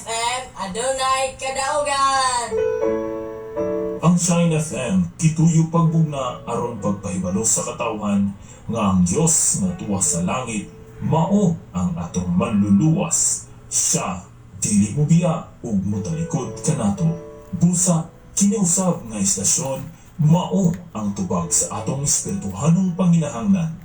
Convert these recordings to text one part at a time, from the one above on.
FM, adunay kadaugan. Ang Shine FM, gituyo pagbugna aron pagpahibalo sa katawhan nga ang Dios nga tuwa sa langit mao ang atong manluluwas. Siya dili mo biya ug motalikod kanato. Busa kini usab nga istasyon mao ang tubag sa atong espirituhanong panginahanglan.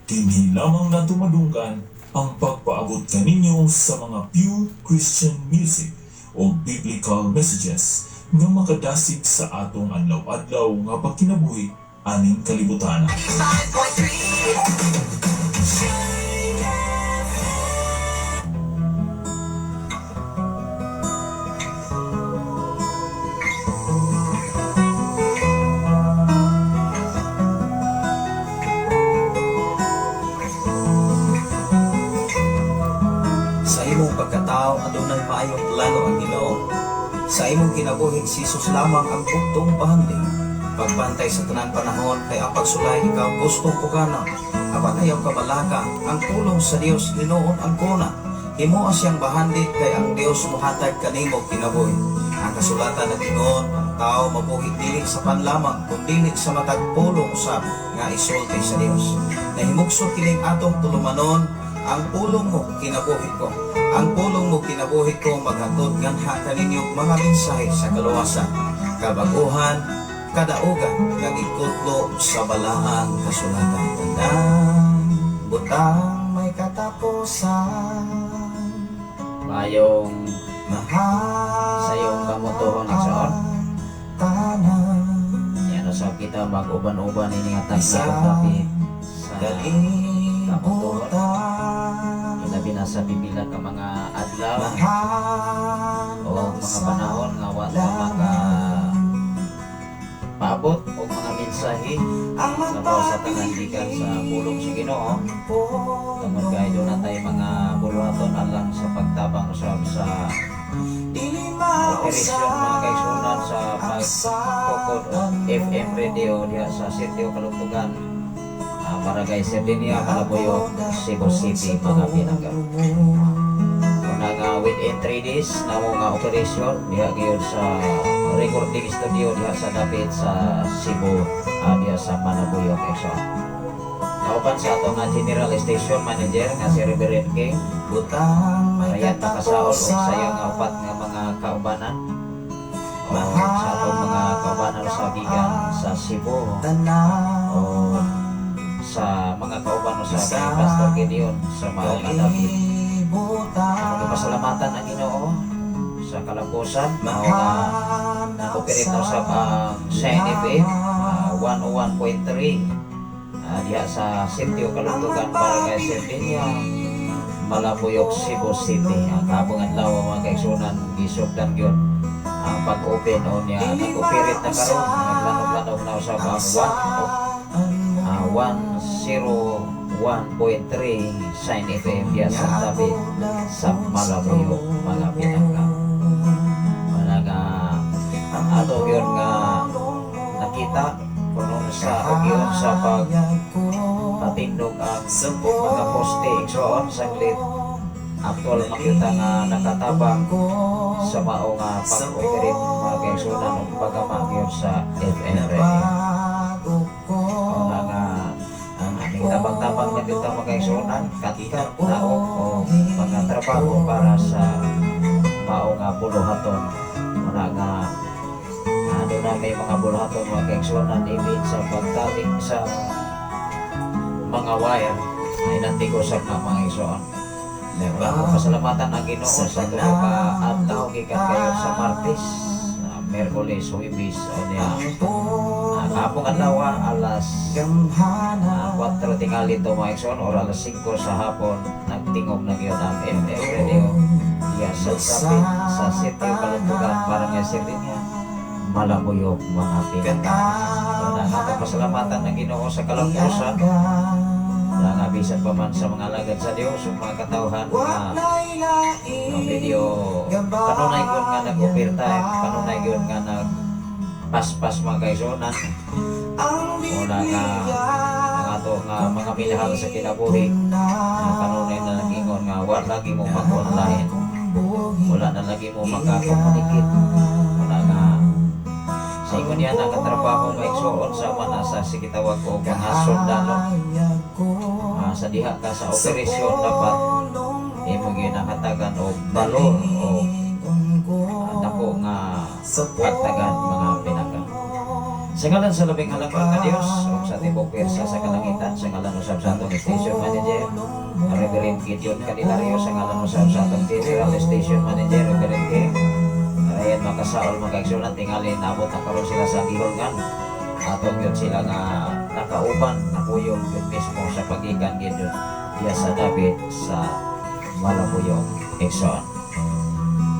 Dinhi lamang nato madunggan ang pagpaabot kaninyo sa mga pure Christian music o biblical messages nga makadasig sa atong adlaw-adlaw nga pagkinabuhi aning kalibutan. 95.3. Sa imong pagkatao adunay maayong plano ang Ginoo. Sa imong kinabuhi si Jesus lamang ang buktong bahandi. Pagbantay sa tanang panahon kay ang pagsulay ikaw gustong pugana. Apan ayaw kabalaka ang pulong sa Dios hinuon ang kuna. Himoa siyang bahandi kay ang Dios mohatag kanimo kinabuhi. Ang kasulatan nag-ingon, ang tao mabuhi dili sa pan lamang kun dili sa matag pulong usab nga isulti sa Dios. Nahimugso kining atong tulumanon, ang pulong mo kinabuhi ko. Ang pulong mo kinabuhi ko maghatod nganha kaninyo mga mensahe sa kaluwasan, kabaguhan, kadaugan nga gikutlo sa balaang kasulatan. Tanang butang may katapusan. Mayong Mahal sa iyong kamutuhon, Igsoon. Tanan Yan usab kita mag-uban-uban ini nga Isa tagpit sa kalibutan. Ilabi na sa pipila ka mga adlaw Mahal o mga sa panahon nga wa ta maka paabot og mga mensahe ang labaw sa tanan gikan sa pulong sa Ginoo, tungod kay doon na tay mga buluhaton alang sa pagtabang usab sa operasyon, mga kaigsunan, sa pagkukod og FM radio diha sa Sitio Kalugtugan, Barangay Sardinia, Malabuyoc, Cebu City, mga pinangga. Una nga within 3 days namo nga operation diha gyud sa recording studio diha sa dapit sa Cebu, diha sa Malabuyoc, Exo. Kauban sa ato nga General Station Manager nga si Reverend King Butang may Rayat nakasaol og katapusan. saya nga upat nga mga kaubanan o sa atong mga kaubanan sa gikan sa Cebu Tanan o sa mga kauban sa kay Pastor Gideon sa mao nga dapit. Kalibutan. Ako pasalamatan ang Ginoo sa kalambusan mao nga Mahal nag-operate na usab ang Shine FM 101.3 diha sa Sitio Kalugtugan, Barangay Sardinia, Malabuyoc, Cebu City. Ang kaapong adlaw, mga kaigsunan, gisugdan gyud ang pag-open o niya nag-operate na karon, naglanog-lanog na usab ang 101.3 Shine FM diha sa tabi sa Malabuyoc, mga pinangga. Wala nga ato gyud nga nakita kuno sa ugyon sa pag patindog ang mga poste, igsoon, saglit actual makita nga nakatabang sa mao nga pag-operate, mga kaigsunan, ug pagama gyud sa FM radio. Una nga aming tabang-tabang na kita, mga kaigsunan, katkat naog o mga trabaho para sa mao nga buluhaton. Una nga ano na may mga buluhaton, mga kaigsunan, ibig sa pagtalik sa mga wire ay nantigosag na, mga igsoon. Wala ko pasalamatan ang Ginoo sa tulo ka adlaw gikan kayo sa Martes, Miyerkules, Huwebes o niya. Kaapong adlaw alas 4 tingali to, mga igsoon, or alas 5 sa hapon nagtingog na gyud ang FM radio diya sa sapit sa Sitio Kalugtugan, Barangay Sardinia, Malabuyoc, mga pinangga. Wala nga pasalamatan ang Ginoo sa kalambusan. Wala nga bisan pa man sa mga alagad sa Dios ug mga katawhan nga no, medyo kanunay gyud nga nag-overtime, kanunay gyud nga nag paspas, mga kaigsunan. Una nga ang ato nga mga minahal sa kinabuhi nga kanunay na nag-ingon nga wa lagi mo mag-online. Wala na lagi mo maka-communicate. Wala nga sa ingon niya nakatrabaho, maigsuon, sama na sa sigitawag og mga sundalo. Sa diha ka sa operasyon, dapat imo ginahatagan og balor o dako nga pagtagan, mga pinangga. Sa ngalan sa labing halangdon nga Dios ug sa tibok pwersa sa kalangitan, sa ngalan usab sa atong station manager, Reverend Gideon Candelario, sa ngalan usab sa atong general station manager, Reverend Kim Ryan Makasaol, mga kaigsuonan, tingali naabot na karon sila sa gihulngan. Ato gyud sila nga nakauban, nakuyog gyud mismo sa pagikan gyud diya sa dapit sa Malabuyok, igsoon.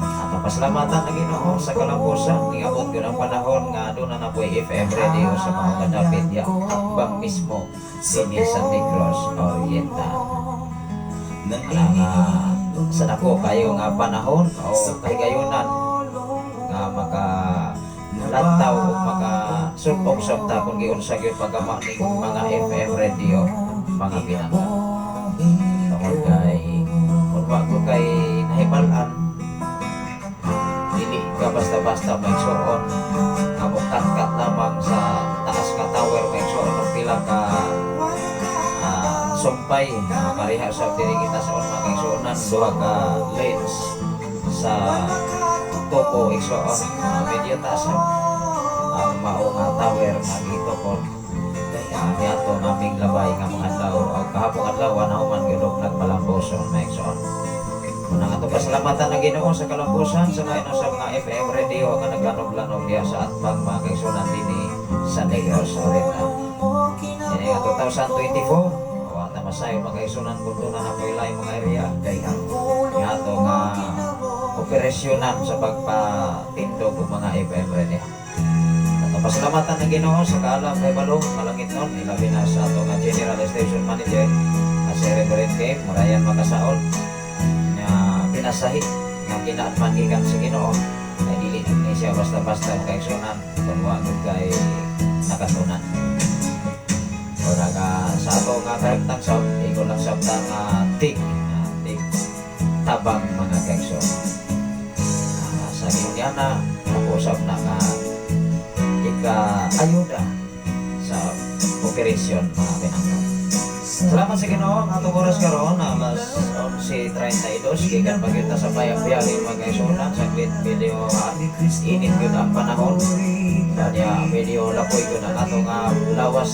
At pasalamatan ang Ginoo sa kalambusan, niabot gyud ang panahon nga aduna na po'y FM radio sa mga kadapit ya atbang mismo dinhi sa Negros Oriental. Ana nga sa dako kayo nga panahon o kahigayunan nga maka lantaw o maka sulpong sabta kung giunsa gyud paggama ning mga FM radio, mga pinangga. Tungod kay kung wa ko kay nahibal-an, dili ka basta-basta maigsuon nga kat lamang sa taas nga tower, maigsuon og pila ka sumpay. Pareha sa diri kita sa mga kaigsuonan, duha ka lanes sa topo, igsuon. Medyo taas ang mao nga tower nga gitukod niadto naming labay nga mga adlaw o kahapong adlaw nahuman gyud og nagpalambuson, mga igsoon. Muna nga pasalamatan ang Ginoo sa kalambusan sa lain sa mga FM radio nga naglanog-lanog diya sa atbang, mga kaigsuonan, dinhi sa Negros Oriental. Ini nga 2024, wa ta masayo, mga kaigsuonan, kung doon na napoy laing mga area nga ato nga operasyonan sa pagpatindog og mga FM radio. At pasalamatan ng Ginoo sa kaalam kay balo kalangit nun, ilabi na sa ato nga General Station Manager na si Reverend Kim Ryan Makasaol nga pinasahi nga kinaatman gikan sa Ginoo, ay dili jud ni siya basta-basta, kaigsuonan, kung wa gud kay nakatunan. Ora nga sa ato nga kahimtang sab, ingon lang sab ta nga tig tabang, mga kaigsoon. Sa ingon na ako usab na nga ika-ayuda sa operasyon, mga pinangga. Salamat sa Ginoo. Ang atong oras karon alas 11:32, gikan pa gyud ta sa bayang biyahe, mga kaigsuonan. Saglit medyo init gyud ang panahon. Kanya medyo lapoy gyud ang atong lawas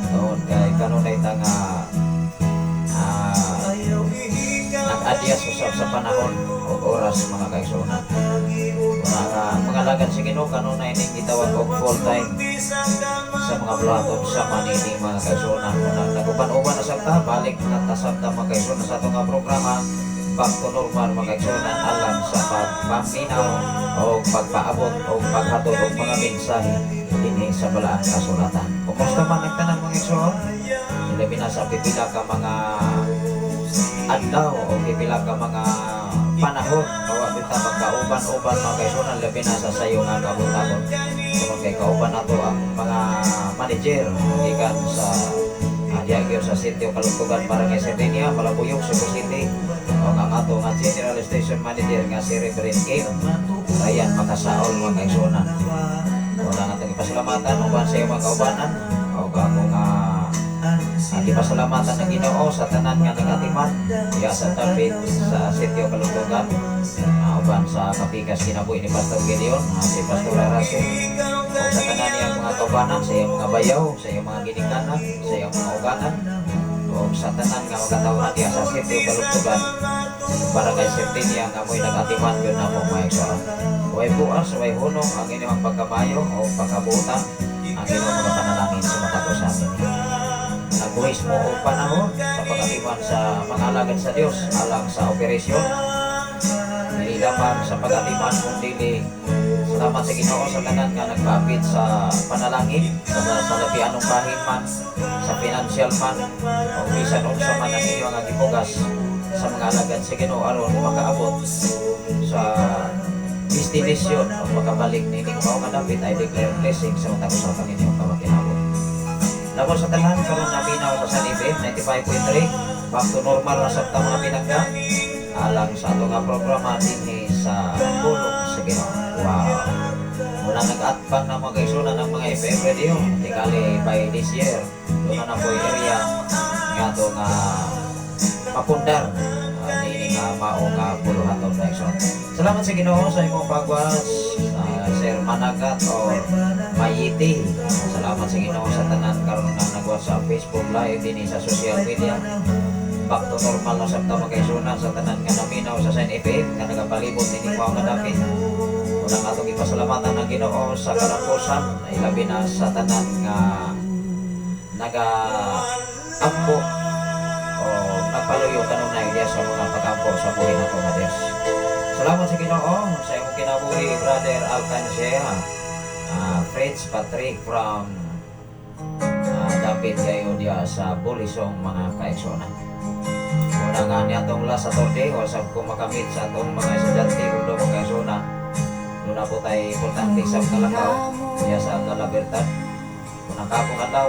tungod kay kanunay ta nga nag-adjust usab sa panahon o oras, mga kaigsuonan. Mga alagad sa Ginoo, kanunay ning gitawag og full time sa mga bulaton sa Manini, mga kaigsuonan. Unang naguban-uban na sabta, balik na ta sabta, mga kaigsuonan, sa atong nga programa, back to normal, mga kaigsuonan, alang sa pagpaminaw o pagpaabot o paghatod og mga mensahe dinhi sa balaang kasulatan. Kumusta man ang tanan, mga igsoon? Ilabi na sa pipila ka mga adlaw o pipila ka mga panahon kawa bita magkauban-uban, mga kaigsuonan, labi na sa sayo nga kabutagon. Tungod kay kauban nato ang mga manager gikan sa diya gyud sa Sitio Kalugtugan, Barangay Sardenia, Malabuyok, Cebu City. O ang ato nga General Station Manager nga si Reverend Kim Ryan Makasaol, mga kaigsuonan. Wala nga itong ipasalamatan uban sa iyong mga kaubanan o ako nga gipasalamatan ng Ginoo sa tanan nga nagatiman diya sa dapit sa Sitio Kalugtugan, uban sa kapikas kinabuhi ni Pastor Gideon, si Pastor Araso, o sa tanan niyang mga kaubanan, sa iyang mga bayaw, sa iyang mga ginikanan, sa iyang mga ugangan, o sa tanan nga mga katawhan diya sa Sitio Kalugtugan, Barangay Sardenia, nga mo'y nagatiman yun na mo, mga igsoon. Way buas, way hunong ang inyong pagkamayo o pagkabutan ang inyong mga panalangin sa matag sa amin. Nagbuhis mo og panahon sa pag-atiman sa mga alagad sa Dios alang sa operasyon. Dili lamang sa pag-atiman kung dili salamat sa Ginoo sa tanan nga nagpaapit sa panalangin sa labi anong bahin man, sa financial man o bisan unsa man ang inyong nga gipugas sa mga alagad sa Ginoo aron makaabot sa destination o makabalik nining mao nga dapit. I declare blessing sa matag usa kaninyong kamakinabot. Labaw sa tanan, karon naminaw sa San FM 95.3. Back to normal na sabta, mga pinangga. Alang sa ato nga programa dinhi sa Pulong sa Ginoo. Wow. Muna nag-atbang na mga kaigsuonan ng mga FM radio. Tingali by this year, duna na po'y area nga ato nga mapundar niini nga mao nga buluhaton, mga igsoon. Salamat sa Ginoo sa imong pagwas, Sir Managat or Mayiti. Salamat sa Ginoo sa tanan karon nga nagwas sa Facebook Live dinhi sa social media. Back to normal na sabta, mga kaigsuonan, sa tanan nga naminaw sa Shine FM nga nagapalibot dinhi mao nga dapit. Unang atong ipasalamatan ang Ginoo sa kalampusan, ilabi na sa tanan nga naga ampo o nagpaluyo kanunay diya sa mga pag-ampo sa buhi nato nga Dios. Salamat sa Ginoo sa imong kinabuhi, Brother Alcancea. Fritz Patrick from dapit kayo diya sa Bulisong, mga kaigsuonan. Una nga ni atong last Saturday, wasap ko makamit sa atong mga estudyante ulo, mga kaigsuonan. Doon na po tayo importante sa Kalakaw, diya sa Kalabertad. Unang kapong adlaw,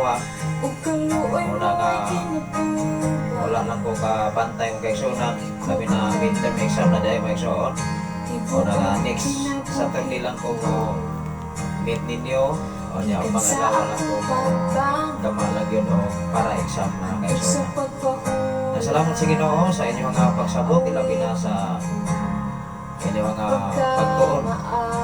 una nga wala lang ko kabantay, mga kaigsuonan. Labi na midterm exam na dahil, mga igsoon. Una nga next Saturday lang ko mo meet ninyo. O niya, ang mga adlaw lang ko mo kamalag yun o para exam, mga kaigsuonan. Na salamat sa Ginoo sa inyong mga pagsabot, ilabi na sa inyong mga pagtuon.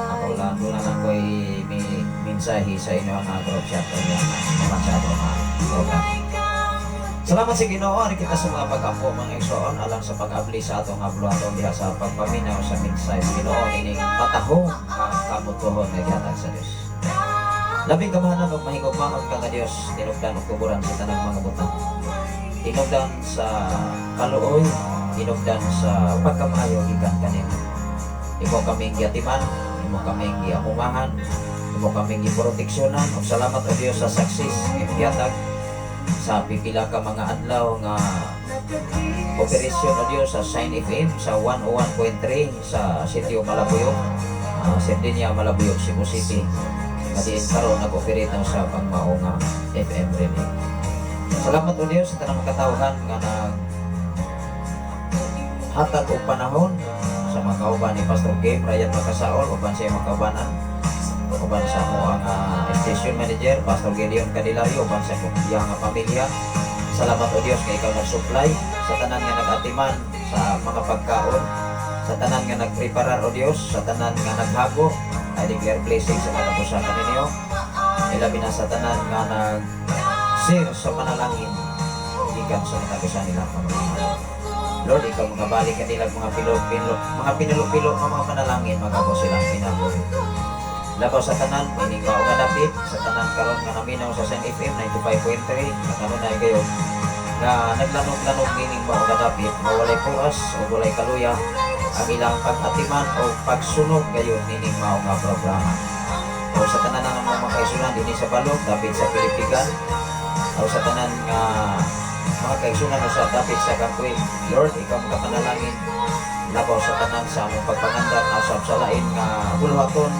Ako lang, doon na lang ko'y may mensahe sa inyong mga group chat o niya, naman sa atong mga program. Salamat sa Ginoo, ari kita sa mga pag-ampo, mga igsoon, alang sa pag-abli sa atong nga buluhaton diha sa pagpaminaw sa mensahe sa Ginoo ining matahong nga kabutuhon nga gihatag sa Dios. Labing kamahalan ug mahigugmaon ka nga Dios, tinubdan ug tuburan sa tanang mga butang. Tinubdan sa kaluoy, tinubdan sa pagkamaayo gikan kanimo. Imo kaming giatiman, imo kaming giamumahan, imo kaming giproteksyonan ug salamat o Dios sa success nga imong gihatag sa pipila ka mga adlaw nga operasyon o Dios sa Shine FM sa 101.3 sa Sitio Malabuyok, Sardinia, Malabuyok, Cebu City. Nga diin karon nag-operate na sa pangmao nga FM radio. Salamat o Dios sa tanang katawhan nga nag hatag og panahon sa mga kauban ni Pastor Gabe Ryan Makasaol uban sa imong kaubanan, uban sa amo ang station manager Pastor Gideon Candelario uban sa iyang nga pamilya. Salamat o Dios nga ikaw nag-supply sa tanan nga nag-atiman sa mga pagkaon, sa tanan nga nagpreparar o Dios, sa tanan nga naghago. I declare blessing sa matag usa kaninyo. Ilabi na sa tanan nga nag share sa panalangin gikan sa matag usa nila ka mga. Lord, ikaw makabalik kanila mga pilo-pilo, mga pinulo-pilo nga mga panalangin magabo silang kinabuhi. Labaw sa tanan, ining mao nga dapit, sa tanan karon nga naminaw sa Shine FM 95.3, nga kanunay kayo nga naglanog-lanog nining mao nga dapit, nga walay puas o walay kaluya ang ilang pag-atiman o pagsunod gayon nining mao nga programa. O sa tanan nga mga kaigsuonan dinhi sa balog, dapit sa Pilipigan, o sa tanan nga mga kaigsuonan o sa dapit sa Kampuy, Lord, ikaw makapanalangin labaw sa tanan sa among pagpangandam na usab sa lain nga buluhaton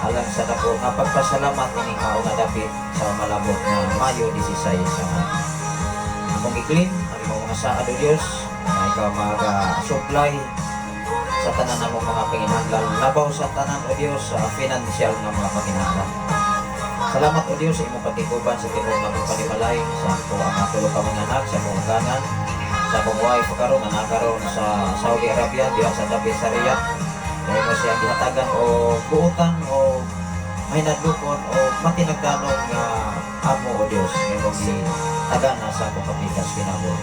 alang sa dako nga pagpasalamat ining mao nga dapit sa malabot nga Mayo 16 sa mga. Akong i-claim ang imong mga saad o Dios na ikaw maga-supply sa tanan namong mga panginahanglan, labaw sa tanan o Dios sa financial nga mga panginahanglan. Salamat o Dios sa imong patikuban sa tibuok namong panimalay, sa ako ang tulo ka mga anak, sa akong gangan, sa akong wife karon nga nakaroon sa Saudi Arabia diha sa dapit sa Riyadh. Kaya mo siya gihatagan o buutan o mahinadlokon o matinagdanon nga amo o Dios nga imong gitagana sa akong kapikas kinabuhi.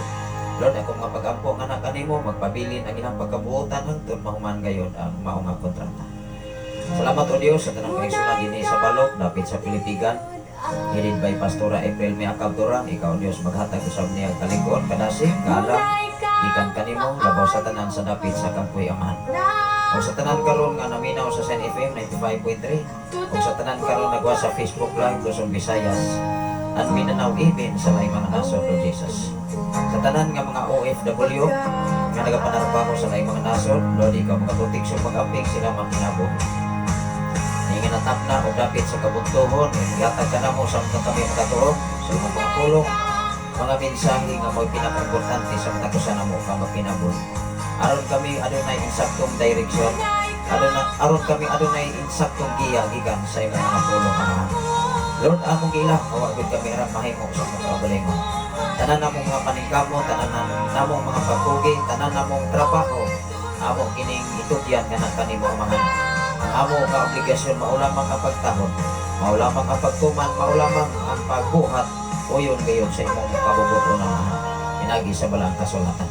Lord, ako mga pag-ampo nga anak kanimo magpabilin ang ilang pagkabuotan hangtod mahuman gayon ang mao nga kontrata. Salamat o Dios sa tanang kaigsuonan dinhi sa balog dapit sa Pilipigan. Headed by Pastora April Miakab Duran, ikaw Dios maghatag usab niya kalig-on, kadasig, kaalam, gikan kanimo, labaw sa tanan sa dapit sa Kampuy Amahan. O sa tanan karon nga naminaw sa Shine FM 95.3, o sa tanan karon nagwa sa Facebook Live Luzon, Visayas, and Mindanao, even sa laing mga nasod, Lord Jesus. Sa tanan nga mga OFW nga nagapanarbaho sa laing mga nasod, Lord, ikaw makatutik sa pag-apik sila makinabuhi. Nga natapna o dapit sa kabuntuhon, gihatag ka namo sa mga kami makatuo sa imong mga pulong, mga mensahe nga mo'y pinaka-importante sa matag usa namo ka mapinabuhi. Aron kami adunay insaktong direksyon. Aduna, aron kami adunay insaktong giya gikan sa imong mga pulong, Amahan. Lord, among giila, wa gyud kami aram mahimo sa among kaugalingon. Tanan namong mga paningkamot, tanan namong mga pagkugi, tanan namong trabaho, amo kining itugyan nga kanimo, Amahan. Ang amo nga obligasyon mao lamang ang pagtahod, mao lamang ang pagtuman, mao lamang ang pagbuhat uyon gayon sa imong kabubut-on, Amahan, pinaagi sa balaang kasulatan.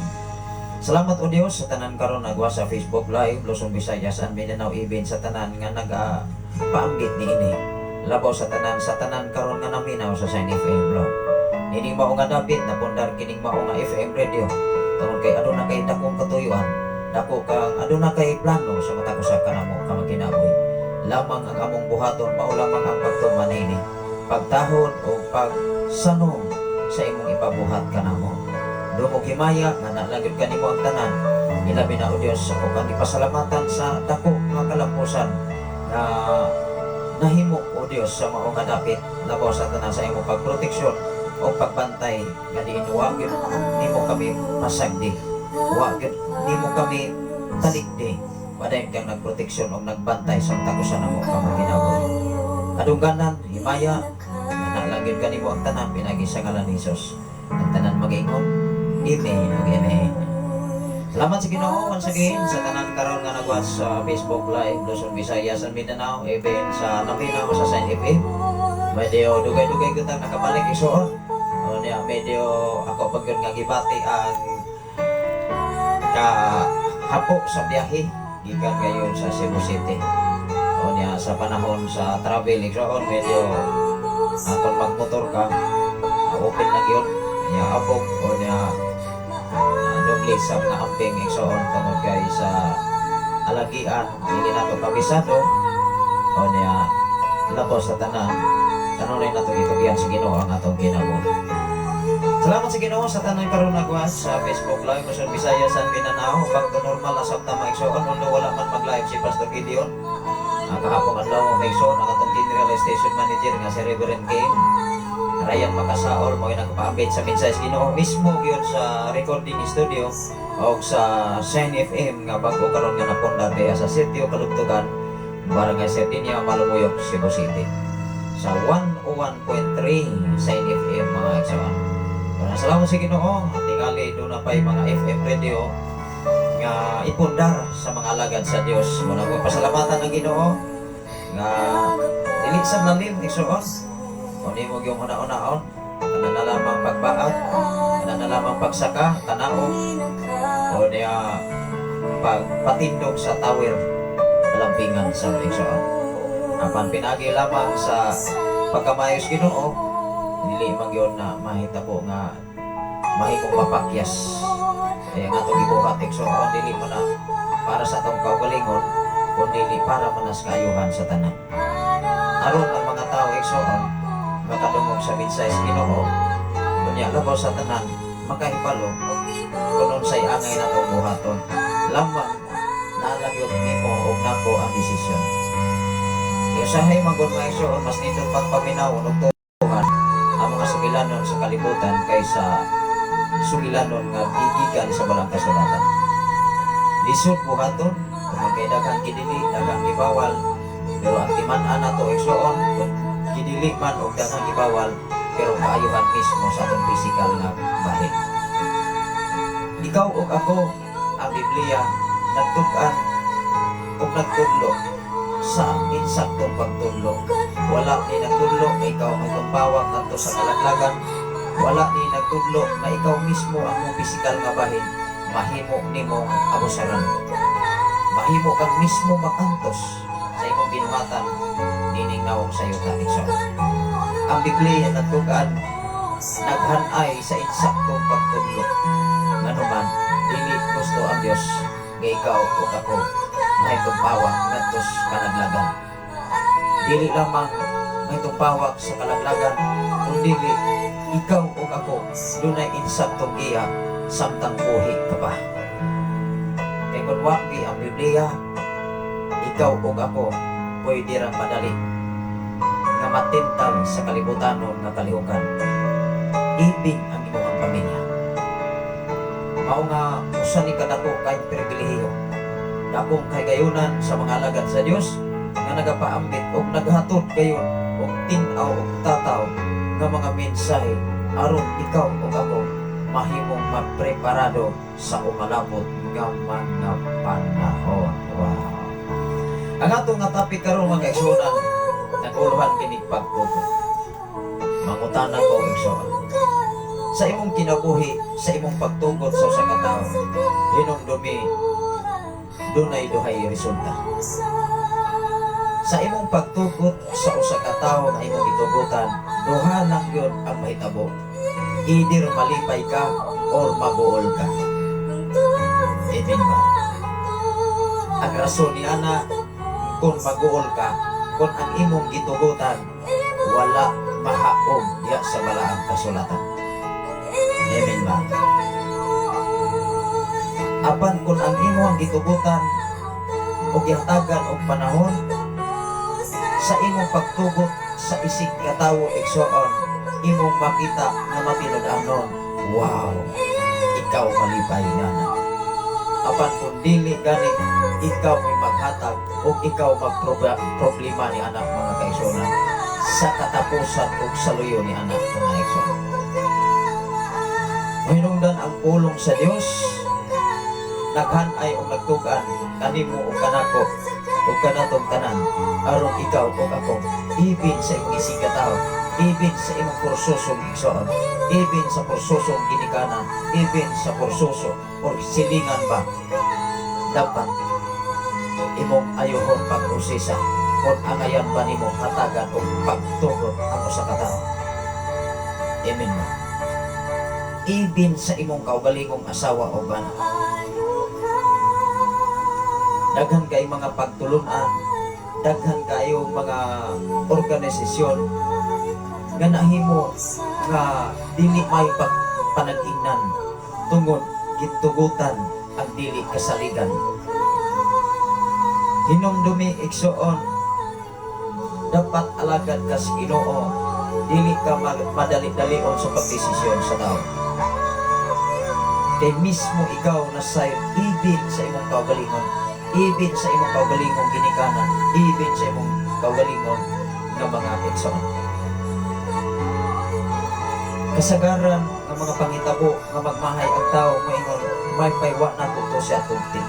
Salamat, O Dios, sa tanan karon nagwa sa Facebook Live, Luzon, Visayas and Mindanao, even sa tanan nga nag paambit niini. Labaw sa tanan karon nga naminaw sa Shine FM, Lord. Nining mao nga dapit napundar kining mao nga FM radio tungod kay aduna kay dakong katuyuan, dako kang aduna kay plano sa matag usa kanamo ka magkinabuhi. Lamang ang among buhaton mao lamang ang pagtuman niini, pagtahod o pagsanong sa imong ipabuhat kanamo. Dungog himaya nga nalagod kanimo ang tanan. Ilabi na, O Dios, ako kang ipasalamatan sa dako nga kalampusan nga nahimo, O Dios, sa mao nga dapit, labaw sa tanan sa imong pagproteksyon o pagbantay nga diin wa gyud nimo kami pasagdi, wa gyud nimo kami talikdi. Padayon kang nagproteksyon o nagbantay sa matag usa namo ka magkinabuhi. Kadungganan, himaya nga nalagid kanimo ang tanan pinaagi sa ngalan ni Jesus. Ang tanan mag-ingon, "Amen ug amen." Salamat sa Ginoo once again sa tanan karon nga nagwatch sa Facebook Live, Luzon, Visayas and Mindanao, even sa naminaw sa Shine FM. Medyo dugay-dugay ko tang nakabalik, isuon. O niya, medyo ako pag yun nga gibati ang kahapo sa biyahe gikan ngayon sa Cebu City. O niya, sa panahon sa travel, igsoon, medyo kung magmotor ka, open lang yun. Niya abog o niya doble sa mga amping, igsoon, tungod kay sa alagian dili nato kabisado. O niya, labaw sa tanan, kanunay nato itugyan sa Ginoo ang atong kinabuhi. Salamat sa Ginoo sa tanan karon nagwatch sa Facebook Live, Luzon, Visayas and Mindanao. Back to normal na sabta, mga igsoon, although wala man mag-live si Pastor Gideon. Kahapon adlaw, mga igsoon, ang atong General Station Manager nga si Reverend Kane Ryan Makasaol mo nagpa-update sa mensahe sa Ginoo mismo gyud sa recording studio o sa Shine FM nga bago karon nga napundar diha sa Sitio Kalugtugan, Barangay Sardinia, Malumuyok, Cebu City. Sa 101.3 Shine FM, mga igsoon. Maraming salamat sa Ginoo. Tingali doon na pa'y mga FM radio nga ipundar sa mga alagad sa Dios. Muna ko pasalamatan ang Ginoo nga dili sa lalim, igsoon. O nimo yung una-unaon, kana na lamang pagbaat, kana na lamang pagsaka, kanaog, o niya pagpatindog sa tower, kalampingan sa igsoon. Apan pinagi lamang sa pagkamayos Ginoo, dili man gyud na mahitabo nga mahimong mapakyas. Kaya nga itong gibuhat, igsoon, dili mo na para sa atong kaugalingon, kundi para man sa kaayuhan sa tanan. Aron ang mga tao, igsoon, makadungog sa mensahe sa Ginoo, kunya labaw sa tanan, makahibalo kung unsay angay natong buhaton. Lamang naalagyon nimo og nako ang desisyon. Usahay man gud, mga igsoon, mas nindot pagpaminaw og tuhan ang mga sugilanon sa kalibutan kaysa sugilanon nga gigikan sa balaang kasulatan. Lisod buhaton tungod kay daghang gidili, daghang gibawal, pero ang timan-an nato, igsoon, kung gidili man og daghang gibawal, pero kaayuhan mismo sa atong physical nga bahin. Ikaw ug ako, ang Biblia nagtug-an ug nagtudlo sa insaktong pagtudlo. Wala ni nagtudlo nga ikaw may tumpawak ngadto sa kalaglagan. Wala ni nagtudlo nga ikaw mismo ang mong pisikal nga bahin mahimo nimo abusaran. Mahimo kang mismo makantos sa imong binuhatan nining nawong sa yuta, igsoon. Ang Biblia nagtug-an, naghanay sa insaktong pagtudlo. Nganuman, dili gusto ang Dios nga ikaw ug ako mahitumpawak ngadto sa kalaglagan. Dili lamang mahitumpawak sa kalaglagan, kundi ikaw ug ako dunay insaktong giya samtang buhi ka pa. Kay kung wa gi ang Biblia, ikaw ug ako pwede ra madali nga matintal sa kalibutanon nga kalihukan. Ibig ang imong pamilya. Mao nga usa ni kadako kay pribilehiyo. Dakong kahigayunan sa mga alagad sa Dios nga nagapaambit og naghatod gayon og tin-aw og tataw nga mga mensahe aron ikaw ug ako mahimong mapreparado sa umalabot nga mga panahon. Wow. Ang ato nga topic karon, mga kaigsuonan, naguluhan kinig pagtugot. Mangutana ko, igsoon. Sa imong kinabuhi, sa imong pagtugot sa usa ka tawo, hinumdumi dunay duhay resulta. Sa imong pagtugot sa usa ka tawo nga imong gitugutan, duha lang yun ang mahitabo. Either malipay ka or mabuol ka. Amen ba? Ang rason ni ana, kung maguol ka, kung ang imong gitugutan, wala mahaom diya sa balaang kasulatan. Amen ba? Apan kung ang imong gitugutan o gihatagan og panahon sa imong pagtugot sa isig katawo, igsoon, imong makita nga matinud-anon, wow, ikaw malipay nga na. Apan kung dili gani, ikaw may maghatag o ikaw magproblema ni anak, mga kaigsuonan, sa katapusan ug sa luyo ni anak, mga igsoon. Mahinungdan ang pulong sa Dios naghanay og nagtugan kanimo ug kanako ug kanatong tanan aron ikaw ug ako, ibin sa imong isig katawo, ibin sa imong porsosong igsoon, ibin sa porsosong ginikanan, ibin sa porsoso or silingan ba, dapat imong ayohon pag-usisa kung angayan ba nimo hatagan og pagtugot ang usa ka tawo. Amen ba? Ibin sa imong kaugalingong asawa o bana. Daghan kay mga pagtulunan, daghan kayo mga organisasyon nga nahimo nga dili may panag-ingnan tungod gitugutan ang dili kasaligan. Hinumdumi, igsoon, dapat alagad ka sa Ginoo, dili ka madali-dalion sa pagdesisyon sa tao. Kay mismo ikaw na sa ibin sa imong kaugalingon, ibin sa imong kaugalingong ginikanan, ibin sa imong kaugalingon nga mga igsoon. Kasagaran nga mga pangitabo nga magmahay ang tao moingon, "May paywa nako to siya tugti.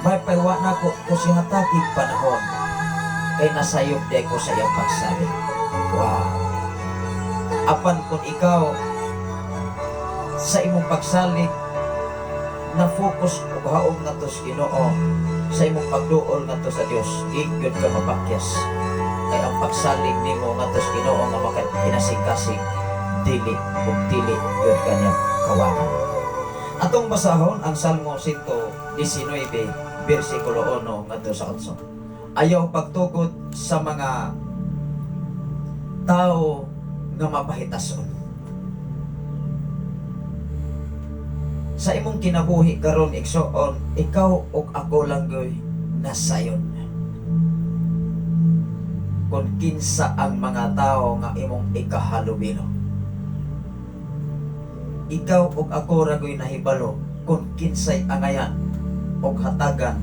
May paywa nako to siya hatagig panahon. Kay nasayop di ko sa iyang pagsalig." Wow. Apan kung ikaw sa imong pagsalig na focus og haom ngadto sa Ginoo, sa imong pagduol ngadto sa Dios, di gyud ka mapakyas. Kay ang pagsalig nimo ngadto sa Ginoo nga makakinasing-kasing, dili ug dili gyud kanya kawanan. Atong basahon ang Salmo 119 bersikulo 1 ngadto sa 8. Ayaw pagtugot sa mga tao nga mapahitason. Sa imong kinabuhi karon, igsoon, ikaw ug ako lang gyud nasayon kung kinsa ang mga tao nga imong ikahalubilo. Ikaw ug ako ra gyud nahibalo kung kinsay angayan og hatagan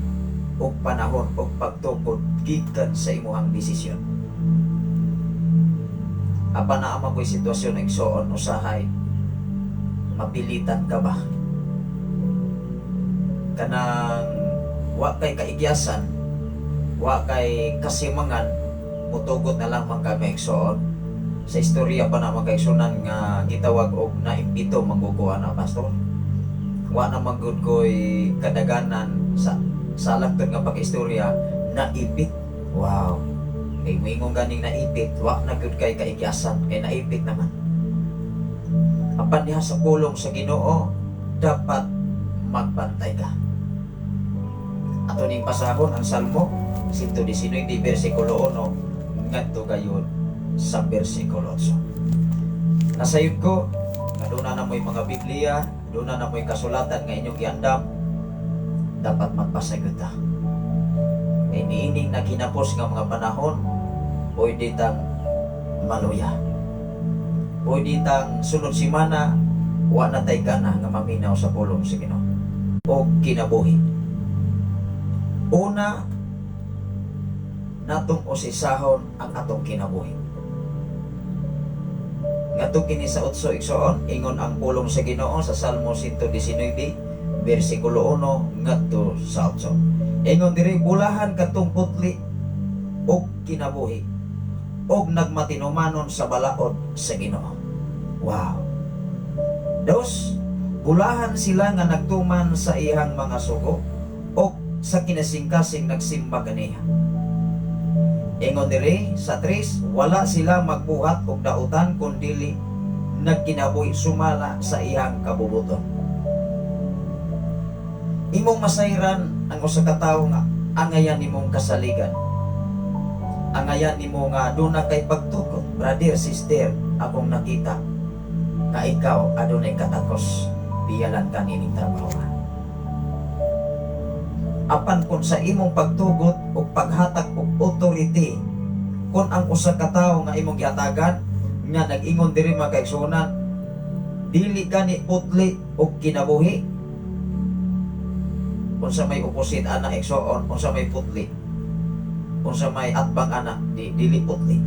og panahon og pagtukod gikan sa imong desisyon. Apan naa man ko'y sitwasyon, igsoon, usahay mapilitan ka ba, kanang wa kay kaigyasan, wa kay kasimangan, mutugot na lang man kami, igsoon. Sa istorya pa na, mga kaigsunan, nga gitawag og naimbito mangguguan na pastor, wa na man gud ko'y kadaganan sa lagton nga pag-istorya, naipit. Wow, kay moingon ganing naipit, wa na gud kay kaigyasan kay naipit naman. Apan diha sa pulong sa Ginoo, dapat magbantay ka. Ato ning pasahon ang Salmo 119 bersikulo 1 ngadto gayon sa bersikulo 8. Nasayod ko nga duna na mo'y mga Biblia, duna na mo'y kasulatan nga inyong giandam, dapat magbasa gyud ta. Kay niining naghinapos nga mga panahon, pwede tang maluya. Pwede tang sunod simana, Wa na tay gana nga maminaw sa pulong sa Ginoo o kinabuhi. Una, natong usisahon ang atong kinabuhi. Ngadto kini sa 8, igsoon, ingon ang pulong sa Ginoo sa Salmo 119 bersikulo 1 ngadto sa 8. Ingon diri, bulahan kadtong putli og kinabuhi og nagmatinumanon sa balaod sa Ginoo. Wow. Dos, bulahan sila nga nagtuman sa iyang mga sugo og sa kinasingkasing nagsimba kaniya. Ingon diri sa tres, wala sila magbuhat og dautan kun dili nagkinabuhi sumala sa iyang kabubuton. Imong masayran ang usa ka tawo nga angayan nimong kasaligan. Angayan nimo nga duna kay pagtukod, brother, sister, akong nakita nga ikaw adunay katakos, biyalan ka nining trabaho. Apan kung sa imong pagtugot o paghatag og authority, kung ang usa ka tawo nga imong gihatagan nga nag-ingon diri, mga kaigsuonan, dili kani putli og kinabuhi. Unsa may opposite ana, igsoon? Unsa may putli? Unsa may atbang ana? Di dili putli,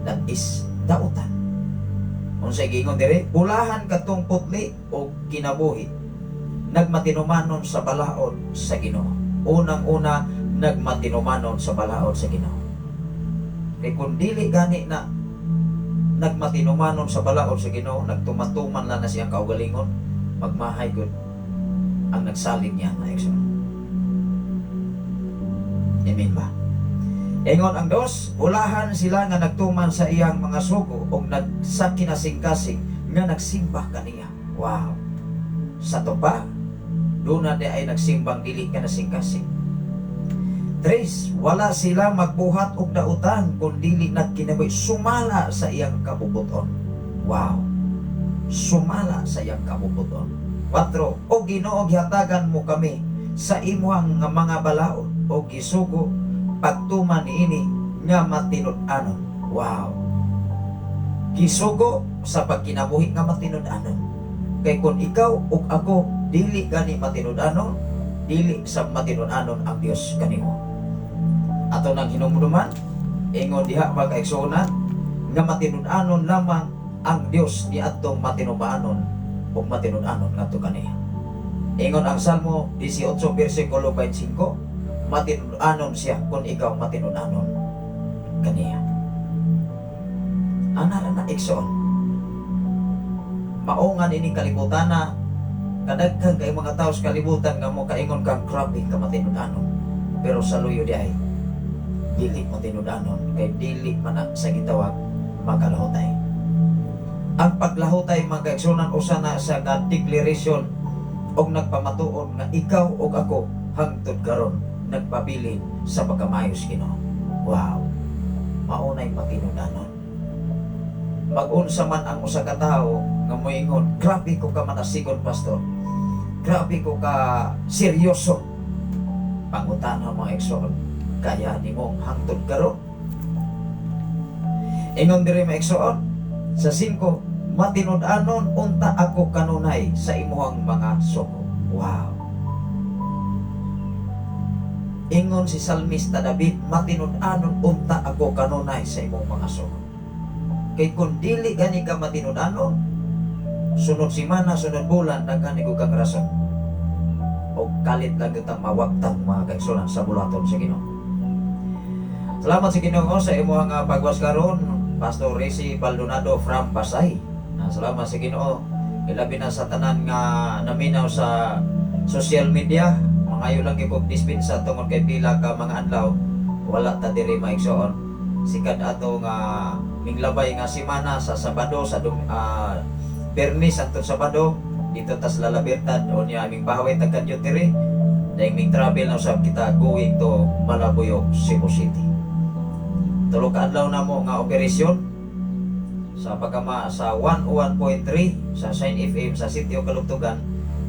that is dautan. Unsa giingon diri? Bulahan kadtong putli og kinabuhi, nagmatinumanon sa balaod sa Ginoo. Unang-una, nagmatinumanon sa balaod sa Ginoo. Kay kung dili gani na nagmatinumanon sa balaod sa Ginoo, nagtuman-tuman lang na siyang kaugalingon, magmahay gud ang nagsalig niya na, igsoon. Amen ba? Ingon ang dos, bulahan sila nga nagtuman sa iyang mga sugo og nag sa kinasingkasing nga nagsimba kaniya. Wow. Sa to pa, duna di ay nagsimbang dili ka nasingkasing. Tres, wala sila magbuhat og dautan kung dili nagkinabuhi sumala sa iyang kabubuton. Wow. Sumala sa iyang kabubuton. Kwatro, o Ginoo, gihatagan mo kami sa imuhang nga mga balaod o gisugo pagtuman niini nga matinud-anon. Wow. Gisugo sa pagkinabuhi nga matinud-anon. Kay kung ikaw ug ako dili gani matinud-anon, dili sa matinud-anon ang Dios kanimo. Ato nang hinumduman, ingon diha, mga kaigsuonan, nga matinud-anon lamang ang Dios ni atong matinumanon ug matinud-anon ngadto kaniya. Ingon ang Salmo 18 versikulo 25, matinud-anon siya kung ikaw matinud-anon kaniya. Ana ra na, igsoon. Maungan ini kalibutan na kadaghan kay mga tao sa kalibutan nga mo kaingon kang grabe ka matinud-anon. Pero sa luyo di ay dili matinud-anon kay dili man na sa gitawag makalahutay. Ang paglahutay, mga kaigsuonan, usa na sa ka-declaration og nagpamatuod nga ikaw ug ako hangtod karon nagpabilin sa pagkamayo sa Ginoo. Wow. Maunay matinud-anon. Mag-unsa man ang usa ka tawo nga moingon, "Grabe ko ka manasigon, pastor. Grabe ko ka seryoso." Pangutana, mga igsoon, kaya nimo hangtod karon? Ingon diri, mga igsoon, sa 5, matinud-anon unta ako kanunay sa imuhang mga sugo. Wow. Ingon si Salmista David, matinud-anon unta ako kanunay sa imong mga sugo. Kay kung dili gani ka matinud-anon, sunod simana, sunod bulan, daghan ko kang rason. O kalit lang kitang mawagtang, mga kaigsuonan, sa buluhaton sa Ginoo. Salamat sa Ginoo sa imuhang pagwas karon, Pastor Resi Baldonado from Pasay. Salamat sa Ginoo. Ilabi na sa tanan nga naminaw sa social media, mangayo lang gyud kog dispensa tungod kay pila ka mga adlaw wala ta diri, maigsoon. Sikad ato nga minglabay nga semana sa Sabado sa Biyernes hangtod Sabado dito tas La Libertad o niya aming pahaway tag kadyo diri, dahil ming travel na usab kita going to Malabuyok, Cebu City. 3 ka adlaw na mo nga operasyon sa pagkama sa 101.3 sa Shine FM sa Sitio Kalugtugan,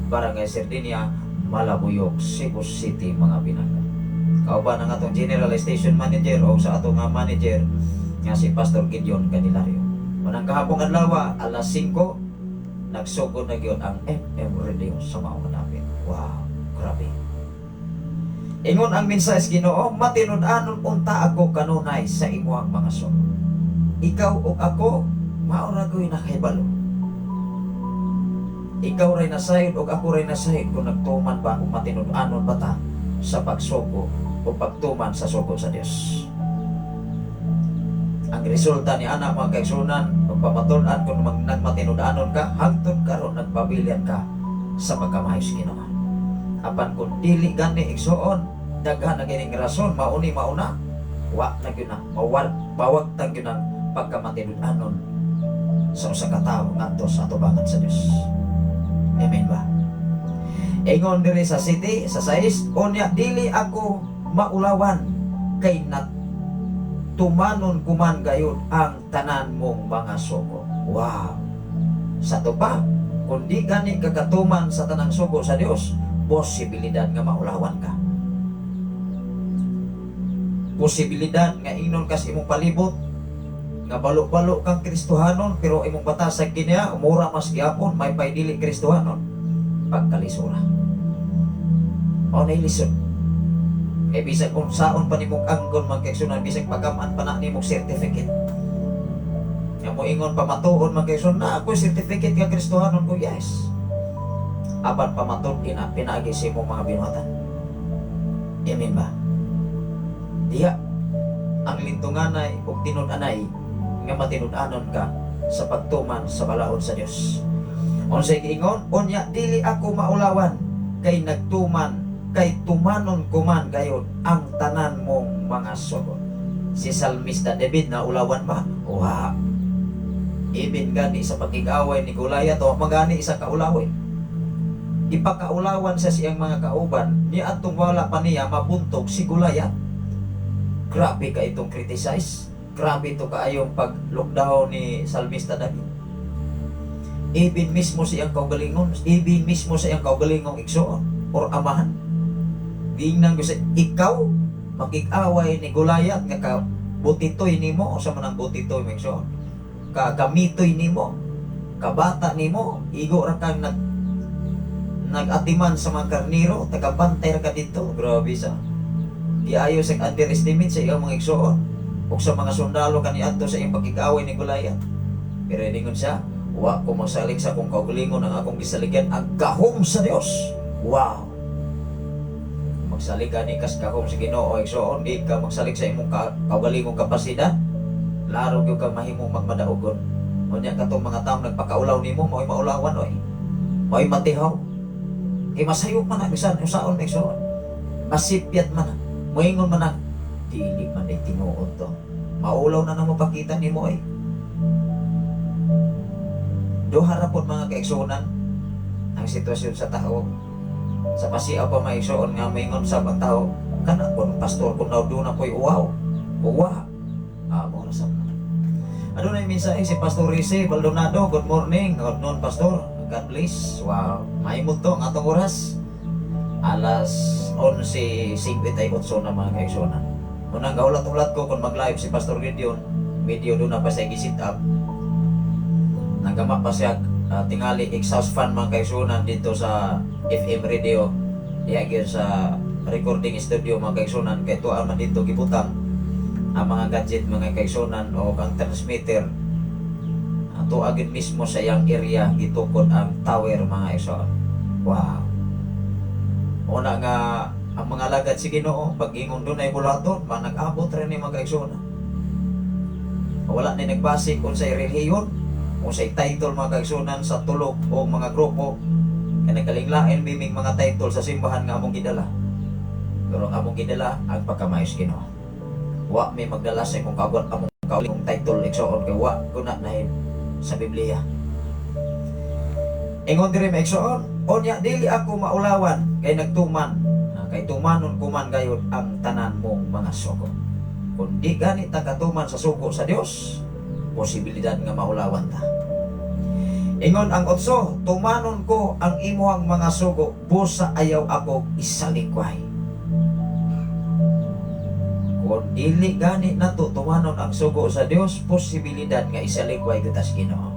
Barangay Sardinia, Malabuyok, Cebu City, mga pinangga. Kauban ang atong General Station Manager o sa atong nga manager nga si Pastor Gideon Candelario. Manang kahapong adlaw, alas 5 Nagsugod na gyud ang FM radio sa Maong Manapit. Wow, grabe. Ingon ang mensahe sa Ginoo, "Matinud-anon unta ako kanunay sa imuhang mga sugo." Ikaw ug ako, mao ra gyud nakahibalo. Ikaw ray nasayod ug ako ray nasayod kung nagtuman ba o matinud-anon ba ta sa pagsugo o pagtuman sa sugo sa Dios. Ang resulta ni ana, mga kaigsunan, pagpamatud-an kung nagmatinud-anon ka, hangtod karon nagpabilian ka sa pagkamayo sa Ginoo. Apan kung dili gani, igsuon, daghan na kining rason, mauni mauna, wa na gyud na, mawal, bawagtang gyud ang pagkamatinud-anon sa usa ka tawo ngadto sa atubangan sa Dios. Amen ba? Ingon diri sa city, sa 6, "Unya dili ako maulawan kay nat tumanon kuman gayud ang tanan mong mga sugo." Wow. Sa to pa, kung di gani ka katuman sa tanang sugo sa Dios, posibilidad nga maulawan ka. Posibilidad nga ingnon kas imong palibot nga balo-balo kang Kristohanon, pero imong batasag kiniya mura mas gyapon may pay dili Kristohanon, pagkalisura. O na lisod. Kay bisag kung saon pa nimong anggon, mga kaigsunan, bisag pagaman pa na nimong certificate. Nga mo ingon pamatuon, mga kaigsunan, na ako certificate nga Kristohanon ko, yes. Apan pamatud ina pinaagi sa imong mga binuhatan. Amen ba? Diha ang lintunganay ug tinud-anay nga matinud-anon ka sa pagtuman sa balaod sa Dios. Unsay giingon? "Unya dili ako maulawan kay nagtuman kay tumanon kuman gayod ang tanan mong mga sugo." Si Salmista David, na ulawan ba? Wa. Ibin gani sa pakig-away ni Goliath o magani isa kaulawin. Ipakaulawan sa siyang mga kauban ni atong wala pa niya mabuntog si Goliath. Grabe ka itong criticize. Grabe ito kaayong pag-lockdown ni Salmista David. Ibin mismo siyang kaugalingon, ibin mismo siyang kaugalingong igsoon or amahan. Giingnan ko sa ikaw makig-away ni Goliath nga ka butitoy nimo o sa manang butitoy mo, igsoon. Ka gamitoy nimo, kabata nimo, igo ra kang nag-atiman sa mga karniro, tagabantay ra ka dito. Grabe sa. Giayo sa underestimate sa iyang mga igsoon ug sa mga sundalo kaniadto sa iyang pakig-away ni Goliath. Pero ingon siya, "Wa ko masalig sa akong kaugalingon, ang akong gisaligan ang gahom sa Dios." Wow. Magsalig ka ni kas gahom sa Ginoo, igsoon, di ka magsalig sa imong kaugalingong kapasidad. Laro gyud ka mahimong magmadaugon. Unya katong mga taong nagpakaulaw nimo, mao'y maulawan oy. Mao'y matihaw. Kay masayop man na bisan usaon, igsoon. Masipyat man na. Moingon man na dili man ay tinuod to. Maulaw na nang mapakita nimo ay. Duha ra pod, mga kaigsuonan, ang sitwasyon sa tao. Sa pasiaw pa, mga igsoon, nga moingon sa ang tao, kana kun pastor kun daw na ko'y uwaw. Uwa. Ah, mo ra sab na. Adunay mensahe si Pastor Rize Baldonado. Good morning. Good noon, Pastor. God bless. Wow. Mahimot to ang atong oras. Alas 11:58 na, mga kaigsuonan. Unang gaulat-ulat ko kung mag-live si Pastor Gideon, medyo doon na pa siya gi-set up. Nagama pa siya tingali exhaust fan, mga kaigsuonan, dito sa FM radio. Diha gyud sa recording studio, mga kaigsuonan, kay tuwa man dito gibutang ang mga gadget, mga kaigsuonan, o ang transmitter. Ato agad mismo sa iyang area gitukod ang tower, mga igsoon. Wow. Una nga ang mga alagad si Ginoo pag ingon doon ay bulaton, manag-abot rin ni mga kaigsuonan. Wala ni nagbase kung sa relihiyon o sa title, mga kaigsuonan, sa tulok o mga grupo kay nagkalinglain biming mga title sa simbahan nga among gidala. Pero ang among gidala ang pagkamayo sa Ginoo. Wa may magdala sa imong kagot among kaugalingong title, igsoon, kay wa ko na nahim sa Biblia. Ingon diri, mga igsoon, "Unya dili ako maulawan kay nagtuman, kay tumanon kuman gayud ang tanan mong mga sugo." Kung di gani ta katuman sa sugo sa Dios, posibilidad nga maulawan ta. Ingon ang 8, "Tumanon ko ang imuhang mga sugo, busa ayaw ako isalikway." Kung dili gani nato tumanon ang sugo sa Dios, posibilidad nga isalikway kita sa Ginoo.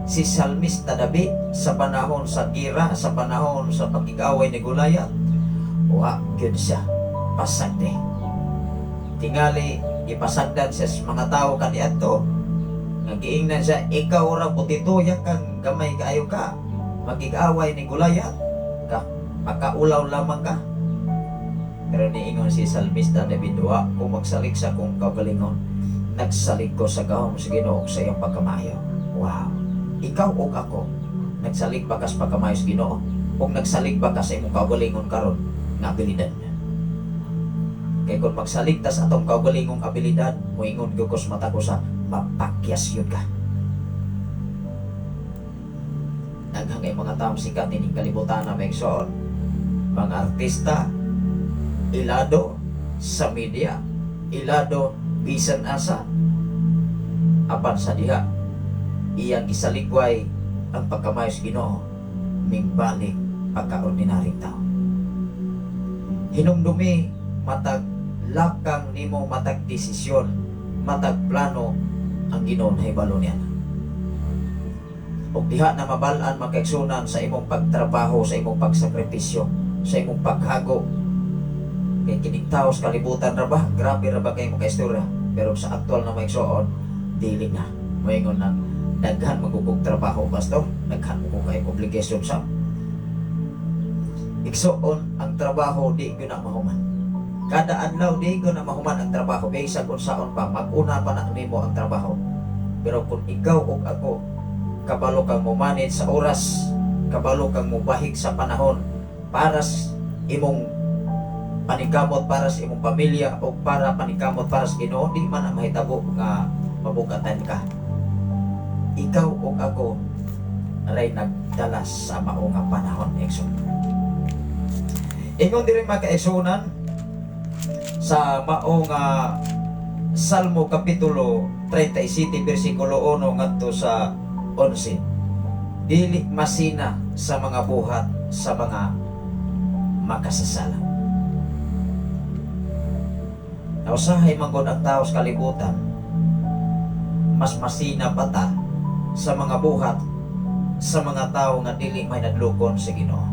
Si Salmista David sa panahon sa gira, sa panahon sa pakig-away ni Goliath, wa gyud siya pasagdi. Tingali ipasagdan siya sa mga tao kaniadto nga giingnan siya, "Ikaw ra butitoya kang gamay kaayo ka, makig-away ni Goliath ka, makaulaw lamang ka." Pero niingon si Salmista David, "Wa ko magsalig sa akong kaugalingon, nagsalig ko sa gahom sa Ginoo, sa iyang pagkamayo." Wow! Ikaw ug ako, nagsalig ba ka sa pagkamayo sa Ginoo o nagsalig ba ka sa imong kaugalingon karon nga abilidad? Kay kung magsalig tas atong kaugalingong abilidad, moingon gyud ko sa matag usa, mapakyas gyud ka. Daghang kay mga taong sikat ining kalibutan na, maigsoon, mga artista, ilado sa media, ilado bisan asa, apan sa diha iyang gisaligway ang pagkamayo sa Ginoo, mingbalik pagka-ordinaryong tao. Hinumdumi matag lakang nimo, matag desisyon, matag plano, ang Ginoo nahibalo niya. Ug diha na mabal-an, makaigsunan, sa imong pagtrabaho, sa imong pagsakripisyo, sa imong paghago. Kay kining tao sa kalibutan ra ba, grabe ra ba kay mo kaistorya, pero sa aktual na maigsoon, dili na. Moingon nang daghan magugog trabaho, pastor, daghan mo kay obligation sa. Igsoon, ang trabaho di gyud na mahuman. Kada adlaw di gyud na mahuman ang trabaho, bisan unsaon pa, mag-una pa na nimo ang trabaho. Pero kung ikaw ug ako kabalo kang mo-manage sa oras, kabalo kang mobahig sa panahon para sa imong paningkamot, para sa imong pamilya o para paningkamot para sa Ginoo, di man ang mahitabo nga mabugatan ka. Ikaw ug ako ray nagdala sa mao nga panahon, igsoon. Ingon diri, mga kaigsunan, sa mao nga Salmo kapitulo 37 bersikulo 1 ngadto sa 11, dili masina sa mga buhat sa mga makasasala. Nausahay man gud ang tao sa kalibutan, mas masina pa ta sa mga buhat sa mga tao nga dili may nadlokon sa Ginoo.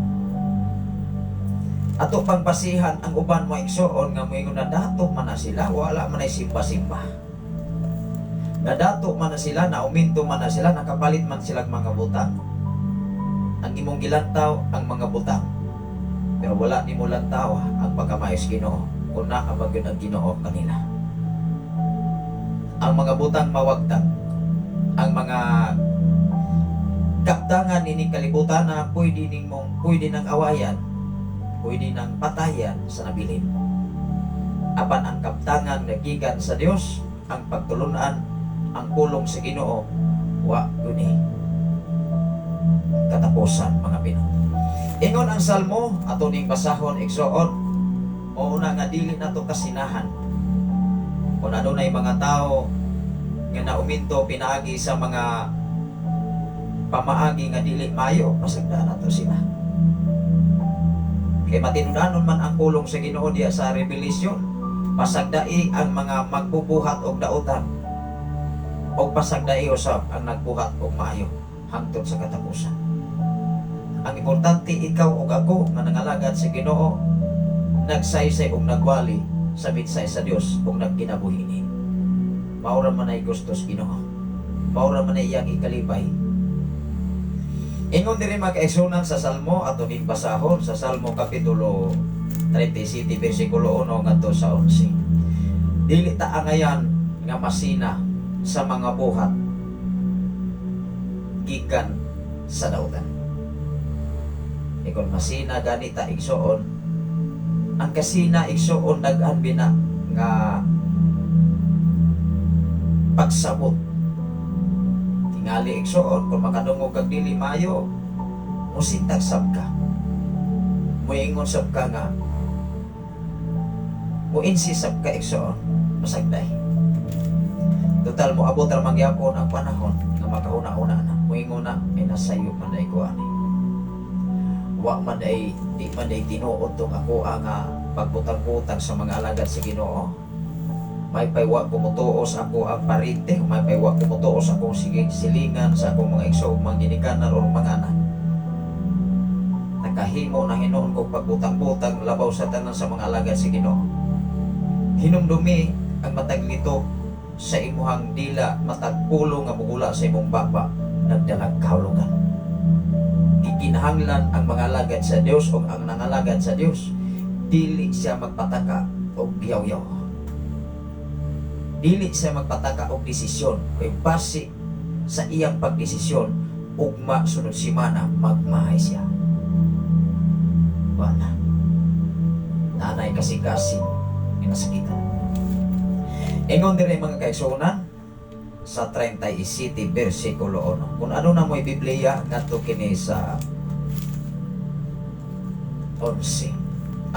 Ato pang basihan ang uban mo, igsoon, nga moingon na dato man na sila, wala man ay simba-simba. Nadato man na sila, nauminto man na sila, nakapalit man silang mga butang. Ang imong gilantaw ang mga butang. Pero wala nimo lantaw ang pagkamayo sa Ginoo kung naa ba gyud ang Ginoo kanila. Ang mga butang mawagtang. Ang mga kaptangan ini kalibutan na pwede nimong pwede nang awayan, pwede nang patayan sa nabilin. Apan ang kaptangan nga gikan sa Dios, ang pagtulunan, ang pulong sa Ginoo, wa guni katapusan, mga pinong. Ingon ang Salmo, ato ning basahon, igsoon, o una nga dili nato kasinahan. Kung adunay mga tao nga nauminto pinaagi sa mga pamaagi nga dili mayo, pasagdaan nato sila. Kay matinud-anon man ang pulong sa Ginoo diya sa Revelation, pasagdai ang mga magbubuhat og dautan og pasagdai usab ang nagbuhat og maayo hangtod sa katapusan. Ang importante, ikaw ug ako nga nangalagad sa Ginoo, nagsaysay og nagwali sa mensahe sa Dios ug nagkinabuhi ni. Mao ra man ay gusto sa Ginoo. Mao ra man ay iyang ikalipay. Ingon diri, mga kaigsunan, sa Salmo, ato ning basahon sa Salmo kapitulo 37 bersikulo 1 ngadto sa 11. Dili ta angayan nga masina sa mga buhat gikan sa dautan. Ikon masina gani ta, igsoon, ang kasina, igsoon, daghan bina nga pagsabot. Tingali, igsoon, kung makadungog kag dili maayo, musintag sab ka. Muingon sab ka nga mo-insist sab ka, igsoon, masagday. Total mo abot ra magyapon ang panahon nga makauna-una na. Muingon na, "Ay, nasayo man ay ko ani. Wa man ay, di man ay tinuod tong ako ang pagbutang-butang sa mga alagad sa Ginoo." Maypay wa ko motuo sa ako ang parente, maypay wa ko motuo sa akong silingan, sa akong mga igsoon, mga ginikanan o mga anak. Nakahimo na hinuon ko pagbutang-butang labaw sa tanan sa mga alagad sa Ginoo. Hinumdumi ang matag litok sa imuhang dila, matag pulo nga mugula sa imong baba, nagdalag kahulugan. Gikinahanglan ang mga alagad sa Dios o ang nangalagad sa Dios, dili siya magpataka og yaw-yaw. Dili siya magpataka og desisyon kay base sa iyang pagdesisyon, ugma sunod simana magmahay siya. Wala. Nanay kasing-kasing inasakitan. Ingon dire, mga kaigsuonan, sa 37 versikulo 1. Kung ano na mo'y Biblia, ngadto kini sa 11.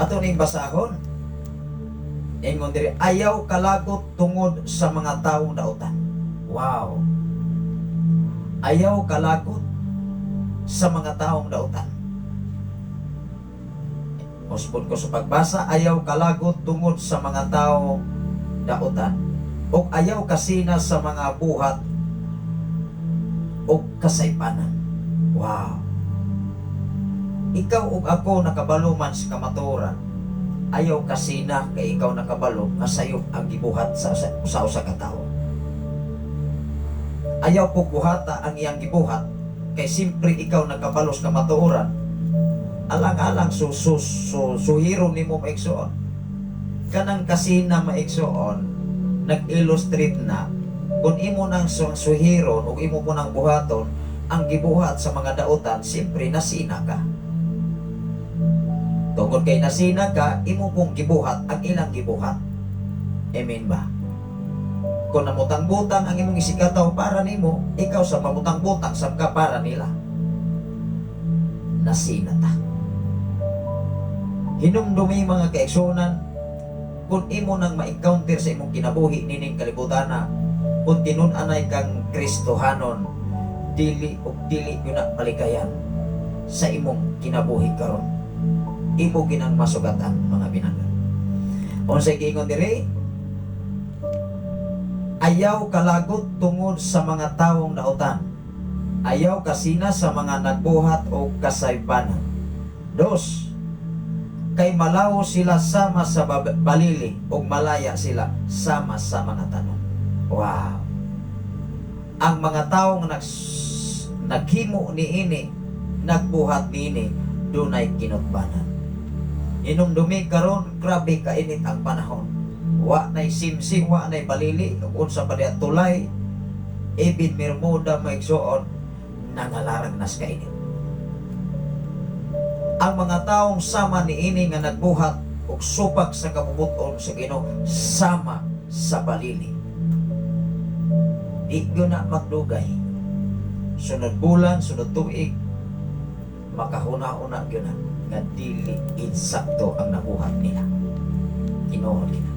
Ato ning basahon. Ingon dire, ayaw kalagot tungod sa mga taong dautan. Wow. Ayaw kalagot sa mga taong dautan. Usbon ko sa pagbasa, ayaw kalagot tungod sa mga tao dautan. O ayaw kasina sa mga buhat o kasaypanan. Wow. Ikaw ug ako nakabalo man sa kamatuoran. Ayaw kasina kay ikaw nakabalo nga sayop ang gibuhat sa usa ka tawo. Ayaw po buhata ang iyang gibuhat kay simpre ikaw nakabalo sa kamatuoran. Alang-alang su, su, su, suhiro nimo, maigsoon. Kanang kasina, maigsoon, nag-illustrate na kung imo nang suhiron o imo po nang buhaton ang gibuhat sa mga dautan, siyempre nasina ka. Tungod kay nasina ka, imo pong gibuhat ang ilang gibuhat. Amen ba? Kung namutang-butang ang imong isigkatawo para nimo, ikaw sa mamutang-butang sab ka para nila. Nasina ta. Hinumdumi, mga kaigsuonan, kung imo nang ma-encounter sa imong kinabuhi nining kalibutana, kung tinun-anay kang Kristohanon, dili ug dili yun na malikayan sa imong kinabuhi karon. Imo ginang masugatan, mga binangga. Unsay giingon diri? Ayaw kalagot tungod sa mga tawong dautan. Ayaw kasina sa mga nagbuhat o kasaypanan. Dos, kay malawo sila sama sa balili o malaya sila sama sa mga tanom. Wow. Ang mga taong naghimo niini, nagbuhat niini, dunay kinutbanan. Hinumdumi karon, grabe kainit ang panahon. Wa nay simsim, wa nay balili, ug unsa pa diha tulay, even mirmuda, maigsuon, nangalarag nas kainit. Ang mga taong sama niini nga nagbuhat og supak sa kabubut-on sa Ginoo sama sa balili. Di gyud na magdugay. Sunod bulan, sunod tuig, makahuna-una gyud na nga dili insakto ang nabuhat nila. Tinuod gina.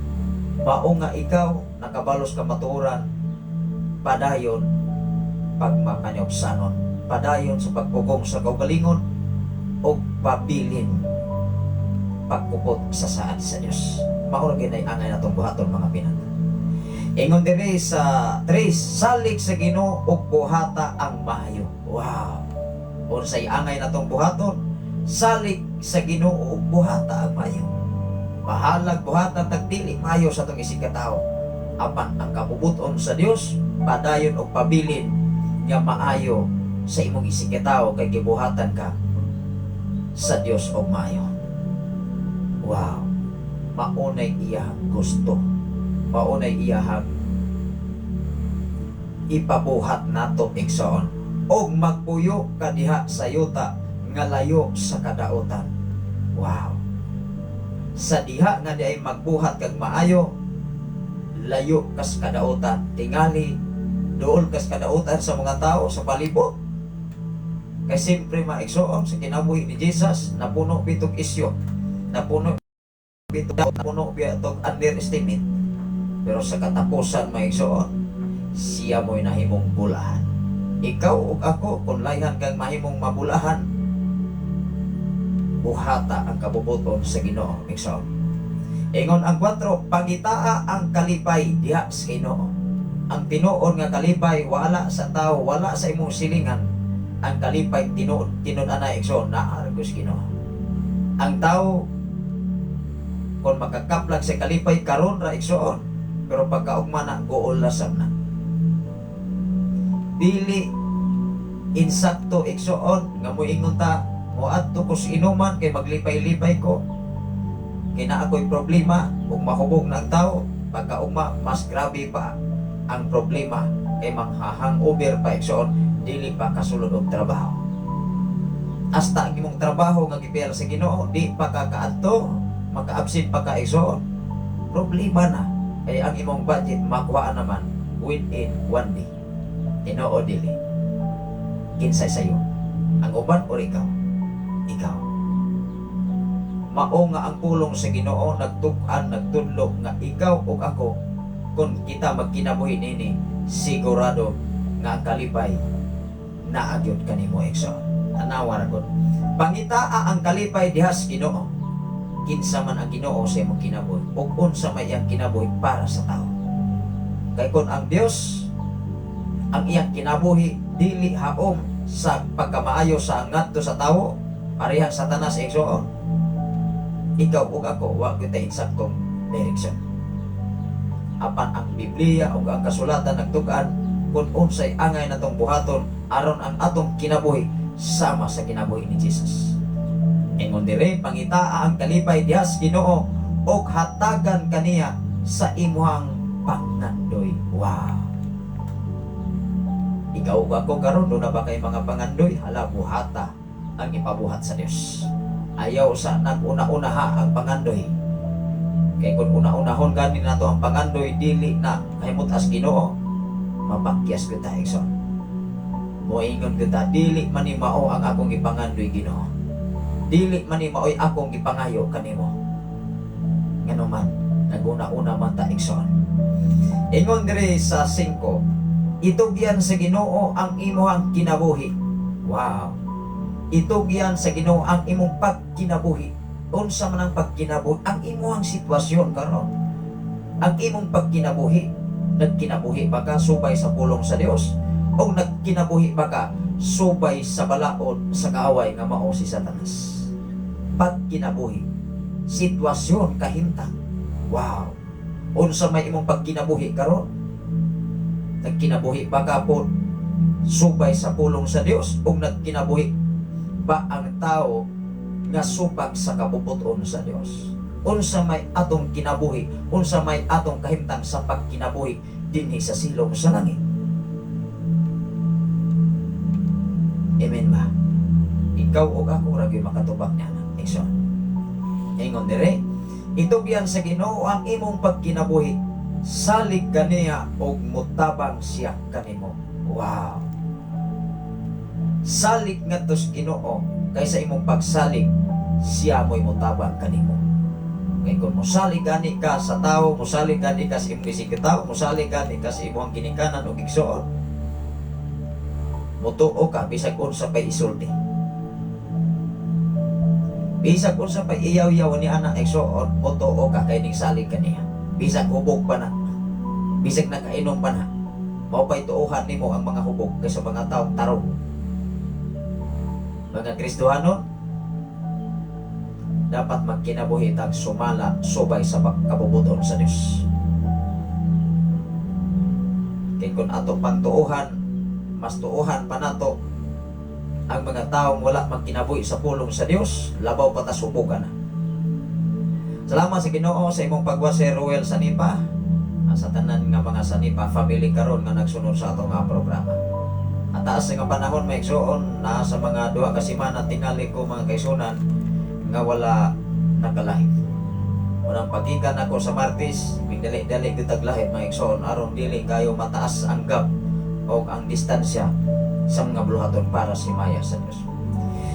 Mao nga ikaw nakabalos kamatuoran, padayon pagmakanyobsanon, padayon sa pagpugong sa kaugalingon og pabilin pagkupot sa saad sa Dios. Mao ra gyud ay angay natong buhaton, mga pinangga. Ingon diri sa 3, salig sa Ginoo ug buhata ang maayo. Wow. Unsay angay natong buhaton? Salig sa Ginoo ug buhata ang maayo. Bahalag buhatan tag dili maayo sa atong isig katawo. Apan ang kabubut-on sa Dios padayon og pabilin nga maayo sa imong isig katawo kay gibuhatan ka sa Dios og maayo. Wow. Maunay iyahang gusto. Maunay iyahang ipabuhat nato, igsoon. Og magpuyo ka diha sa yuta nga layo sa kadautan. Wow. Sa diha nga diay magbuhat kag maayo, layo kas kadautan. Tingali duol kas kadautan sa mga tao sa palibot. Kay siyempre, maigsoon, sa kinabuhi ni Jesus, napuno bitog isyo, napuno bitog underestimate. Pero sa katapusan, maigsoon, siya mo'y nahimong bulahan. Ikaw ug ako, kung layhan kang mahimong mabulahan, buhata ang kabubuton sa Ginoo, igsoon. Ingon ang 4, pangitaa ang kalipay diha sa Ginoo. Ang tinuod nga kalipay wala sa tao, wala sa imong silingan. Ang kalipay tinuod tinud-anay, igsoon, naa ra sa Ginoo. Ang tao kung makakaplag sa kalipay karon ra, igsoon, pero pagkaugma na guol na sab na. Dili insakto, igsoon, nga moingon ta, moadto ko sa inuman kay maglipay-lipay ko. Kay naa ako'y problema ug mahubog na ang tao, pagkaugma mas grabe pa ang problema kay mangha-hangover pa, igsoon, dili pa kasulod og trabaho. Hasta ang imong trabaho nga gipera sa Ginoo, di pa ka kaadto, maka-absent pa ka, igsoon. Problema na kay ang imong budget makuha naman within one day. Tinuod dili? Kinsay sayo? Ang uban or ikaw? Ikaw. Mao nga ang pulong sa Ginoo nagtuk-an, nagtudlo nga ikaw ug ako, kung kita magkinabuhi nini, sigurado nga ang kalipay naa gyud kanimo, igsoon. Tanawa ra gud. Pangitaa ang kalipay diha sa Ginoo. Kinsa man ang Ginoo sa imong kinabuhi ug unsa may iyang kinabuhi para sa tao. Kay kung ang Dios ang iyang kinabuhi dili haom sa pagkamaayo sa ngadto sa tawo, parehang Satanas, igsoon. Ikaw ug ako wa gyud tay insaktong direksyon. Apan ang Biblia ug ang kasulatan nagtug-an kung unsay angay natong buhaton aron ang atong kinabuhi sama sa kinabuhi ni Jesus. Ingon dire, pangitaa ang kalipay diha sa Ginoo ug hatagan kaniya sa imuhang pangandoy. Wow. Ikaw ug ako karon, duna ba kay mga pangandoy? Hala, buhata ang ipabuhat sa Dios. Ayaw sa nag-una-una ha ang pangandoy. Kay kung una-unahon gani nato ang pangandoy, dili na kahimut-as Ginoo, mapakyas kita, igsoon. Moingon kita, "Dili man ni mao ang akong ipangandoy, Ginoo. Dili man ni mao'y akong gipangayo kanimo." Ngano man, naguna-una man ta, igsoon. Ingon diri sa 5, itugyan sa Ginoo ang imuhang kinabuhi. Wow. Itugyan sa Ginoo ang imong pagkinabuhi. Unsa man ang pagkinabuhi? Ang imuhang sitwasyon karon. Ang imong pagkinabuhi, nagkinabuhi ba ka subay sa pulong sa Dios o nagkinabuhi ba ka subay sa balaod sa kaaway nga mao si Satanas? Pagkinabuhi, sitwasyon, kahimtang. Wow. Unsa may imong pagkinabuhi karon? Nagkinabuhi ba ka po subay sa pulong sa Dios o nagkinabuhi ba ang tao nga supak sa kabubut-on sa Dios? Unsa may atong kinabuhi, unsa may atong kahimtang sa pagkinabuhi dinhi sa silong sa langit? Amen ba? Ikaw ug ako ra gyud makatubag niya na. Igsoon. Ingon dire, itugyan sa Ginoo ang imong pagkinabuhi. Salig kaniya og mutabang siya kanimo. Wow. Salig ngadto sa Ginoo kaysa imong pagsalig, siya mo'y mutabang kanimo. Kay kung mosalig gani ka sa tao, mosalig gani ka sa imong isigkatawo, mosalig gani ka sa imong ginikanan o igsoon, mutuo ka bisag unsa pay isulti. Bisag unsa pay iyaw-yaw ni ana, igsoon, mutuo ka kay ning salig kaniya. Bisag hubog pa na. Bisag nakainom pa na. Mao pay tuohan nimo ang mga hubog kaysa mga taong tarong. Mga Kristohanon, dapat magkinabuhi tag sumala subay sa kabubuton sa Dios. Kay kung ato pang tuohan, mas tuohan pa nato ang mga taong wala magkinabuhi sa pulong sa Dios, labaw pa ta subukan na. Salamat sa Ginoo sa imong pagwase, Ruel Sanipa, sa tanan nga mga Sanipa family karon nga nagsunod sa atong nga programa. At taas nga panahon, may igsoon, na sa mga 2 ka semana tingali ko, mga kaigsuonan, nga wala naka-live. Unang pagikan ako sa Martes, dali-dali gyud tag live, mga igsoon, aron dili kayo mataas ang gap o ang distansya sa mga buluhaton para sa himaya sa Dios.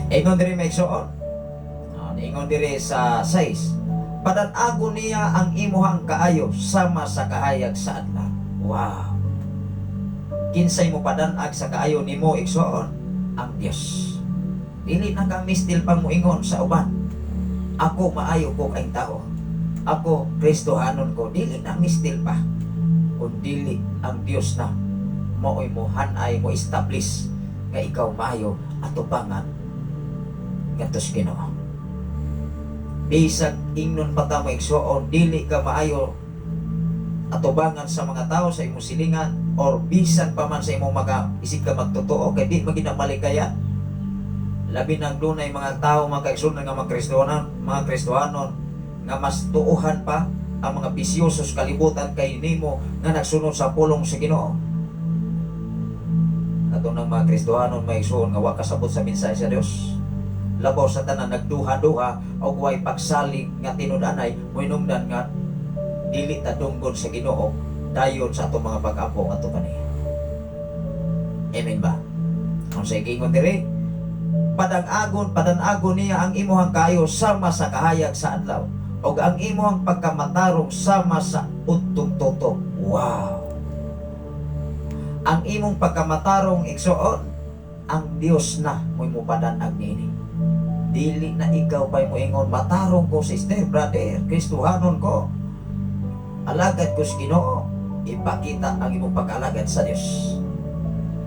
Ingon diri, mga igsoon. Ingon diri sa 6, padan-agon niya ang imuhang kaayo sama sa kahayag sa adlaw. Wow. Kinsay mo padanag sa kaayo nimo, igsoon? Ang Dios. Dili na kang mistil pang moingon sa uban. "Ako maayo ko kay tao." Ako, Kristohanon ko, dili na mistil pa. Kung dili ang Dios na mao'y mo hanay mo establish nga ikaw maayo atubangan ngadto sa Ginoo. Bisag ingnon pa ta mo, igsuon, dili ka maayo atubangan sa mga tao sa imong silingan or bisan pa man sa imong mga isig ka magtotoo kay di man gid maligaya, labi nang dunay mga tao, mga kaigsuonan, nga mga Kristohanon nga mas tuuhan pa ang mga bisyoso sa kalibutan kay nimo nga nagsunod sa pulong sa Ginoo. Ato ng mga Kristohanon, may igsuon, nga wa kasabot sa mensahe sa Dios, labaw sa tanan nagduha-duha og way pagsalig nga tinud-anay, mohinungdan nga dili ta dunggon sa Ginoo dayon sa atong mga pag-ampo ngadto kaniya. Amen ba? Ang sa giingon diri, padang-agon, padan-agon niya ang imuhang kaayo sama sa kahayag sa adlaw ug ang imuhang pagkamatarong sama sa udtong tutok. Wow! Ang imong pagkamatarong, igsuon, ang Dios na mo'y mupadanag niini. Dili na ikaw pa'y moingon, "Matarong ko, sister, brother, Kristohanon ko. Alagad ko sa Ginoo." Ipakita ang imong pag-alagad sa Dios.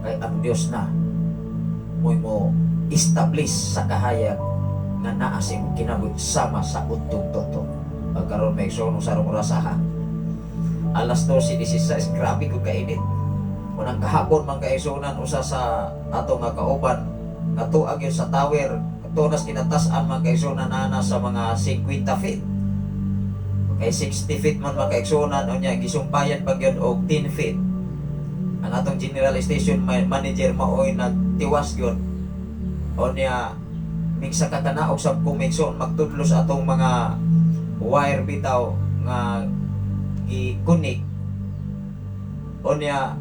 Kay ang Dios na mo'y mo establish sa kahayag nga naa sa imong kinabuhi sama sa udtong tutok. Pagkaroon may igsoon, sa oras ha. Alas 12:16, grabe ko kainit. Unang kahapon man, kaigsuonan, usa sa ato nga kauban nga tuag yun sa tower, tunas kinatas-an man, kaigsuonan, nana sa mga 50 feet. Kay 60 feet man, mga kaigsuonan, unya gisumpayan pag yun og 10 feet. Ang atong general station manager maoy nagtiwas yun. Unya migsa ka kanaog sa kumigsoon magtudlo sa atong mga wire bitaw nga gi-connect. Unya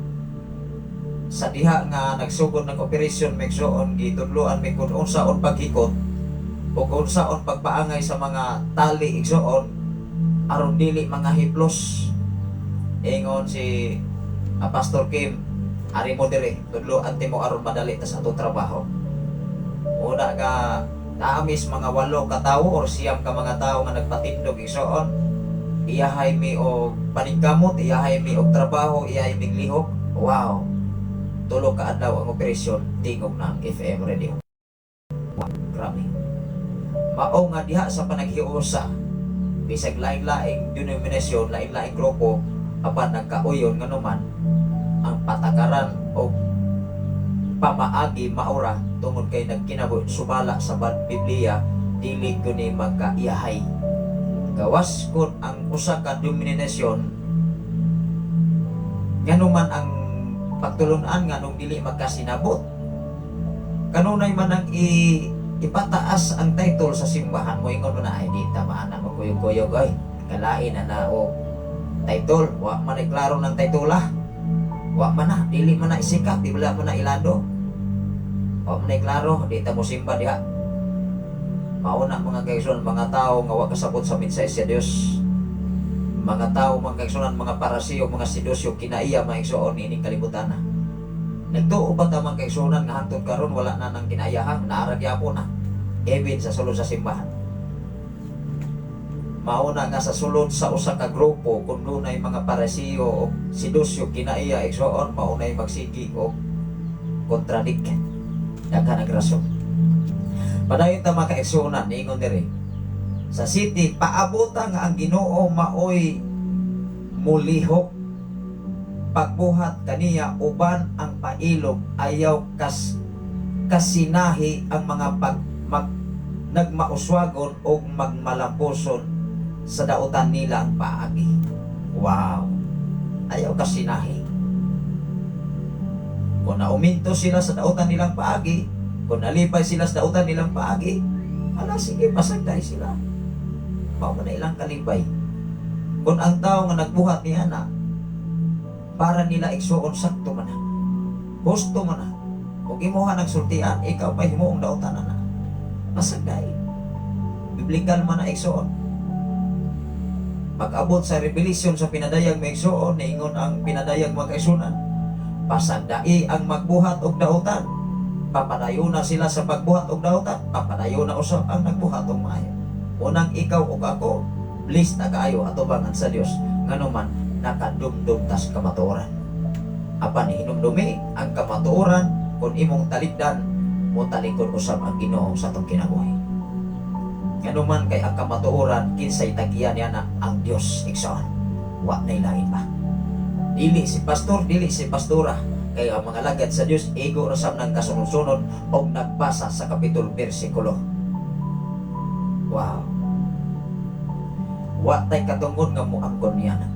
sa diha nga nagsugod ng operation, megsoon, gitudloan mi kung unsaon paghikot ug unsaon pagpaangay sa mga tali, igsoon, aron dili mga hiplos. Ingon si Pastor Kim, "Ari mo dire, tudloan mo aron madali ta sa atong trabaho." Una nga naamis mga walo ka tawo or 9 ka mga tawo nga nagpatindog, igsoon. Iyahay mi og paningkamot, iyahay mi og trabaho, iyahay mi lihok. Wow, 3 ka adlaw ang operasyon, tingog na ang FM radio. Wow, grabe. Mao nga diha sa panaghiusa, bisag laing-laing denominasyon, laing-laing grupo, apan nagkauyon nganuman ang patakaran o pamaagi maura tungod kay nagkinabuhi sumala sa Biblia, dili gyud ni magkaiyahay. Gawas kun ang usa ka denominasyon, nganuman ang pagtulunan, nganong dili magkasinabot? Kanunay man ang ipataas ang title sa simbahan mo, ingon mo na, "Ay, di tama na magkuyog-kuyog, ay kalain na na o title, wa man ay klaro ng titula, wa man na, dili man na isikat, di wala man na ilado, wa man ay klaro, di ta mo simba diha." Mauna, mga kaigsuonan, mga tao nga wa kasabot sa mensahe sa Dios, mga tao, mga kaigsuonan, mga Parasiyo, mga Sedusyo, kinaiya, mga igsoon, ining kalibutan na. Nagtuo ba ta, mga kaigsuonan, nga hangtod karon wala na nang kinaiyahan, naara gyapon na even sa sulod sa simbahan? Mauna nga sa sulod sa usa ka grupo, kung dunay mga Parasiyo o Sedusyo, kinaiya, igsoon, maunay magsigi og contradict. Daghan ang rason. Padayon ta, mga kaigsuonan. Niingon diri sa city, paabuta nga ang Ginoo maoy mulihok pagbuhat kaniya uban ang pailog. Ayaw kasinahi ang mga pag nagmauswagon o magmalampuson sa dautan nila ang paagi. Wow! Ayaw kasinahi. Kung nauminto sila sa dautan nilang paagi, kung nalipay sila sa dautan nilang paagi, ala sige, pasagday sila. Mao man na ilang kalipay. Kung ang tao nga nagbuhat ni ana, para nila, igsuon, sakto man na. Husto man na. Kung imuha nagsultian, ikaw pa himuong dautan na. Pasagday. Biblical man na, igsuon. Pag-abot sa Revelation sa pinadayag, may igsuon, niingon ang pinadayag, mga kaigsuonan, pasagdai ang magbuhat og dautan. Papadayon na sila sa pagbuhat og dautan, papadayon na usab ang nagbuhat og maayo. Unang ikaw ug ako, Blessed na kaayo atubangan sa Dios, nganuman nakadumdum tas kamatuoran. Apan hinumdumi ang kamatuoran, kung imong talikdan, mo talikod usab ang Ginoo sa atong kinabuhi. Nganuman kay ang kamatuoran, kinsay tagiya niya na ang Dios, igsoon. Wa nay lain pa. Dili si pastor, dili si pastora, kay ang mga lagad sa Dios igo ra sab ng kasunod-sunod og nagbasa sa kapitulo bersikulo. Wow. Wa tay katungod nga moangkon niya na.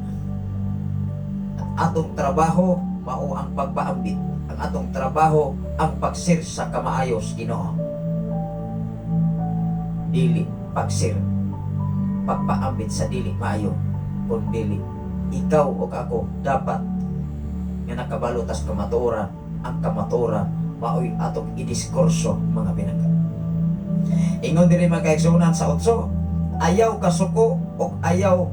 Ang atong trabaho mao ang pagpaambit. Ang atong trabaho ang pag-share sa kamaayos Ginoo. Dili pag-share, pagpaambit sa dili maayo, kun dili ikaw o ako dapat nga nakabalo tas kamatuoran. Ang kamatuoran mao'y atong idiskurso, mga pinangga. Ingon diri, mga kaigsuonan, sa 8, ayaw kasuko o ayaw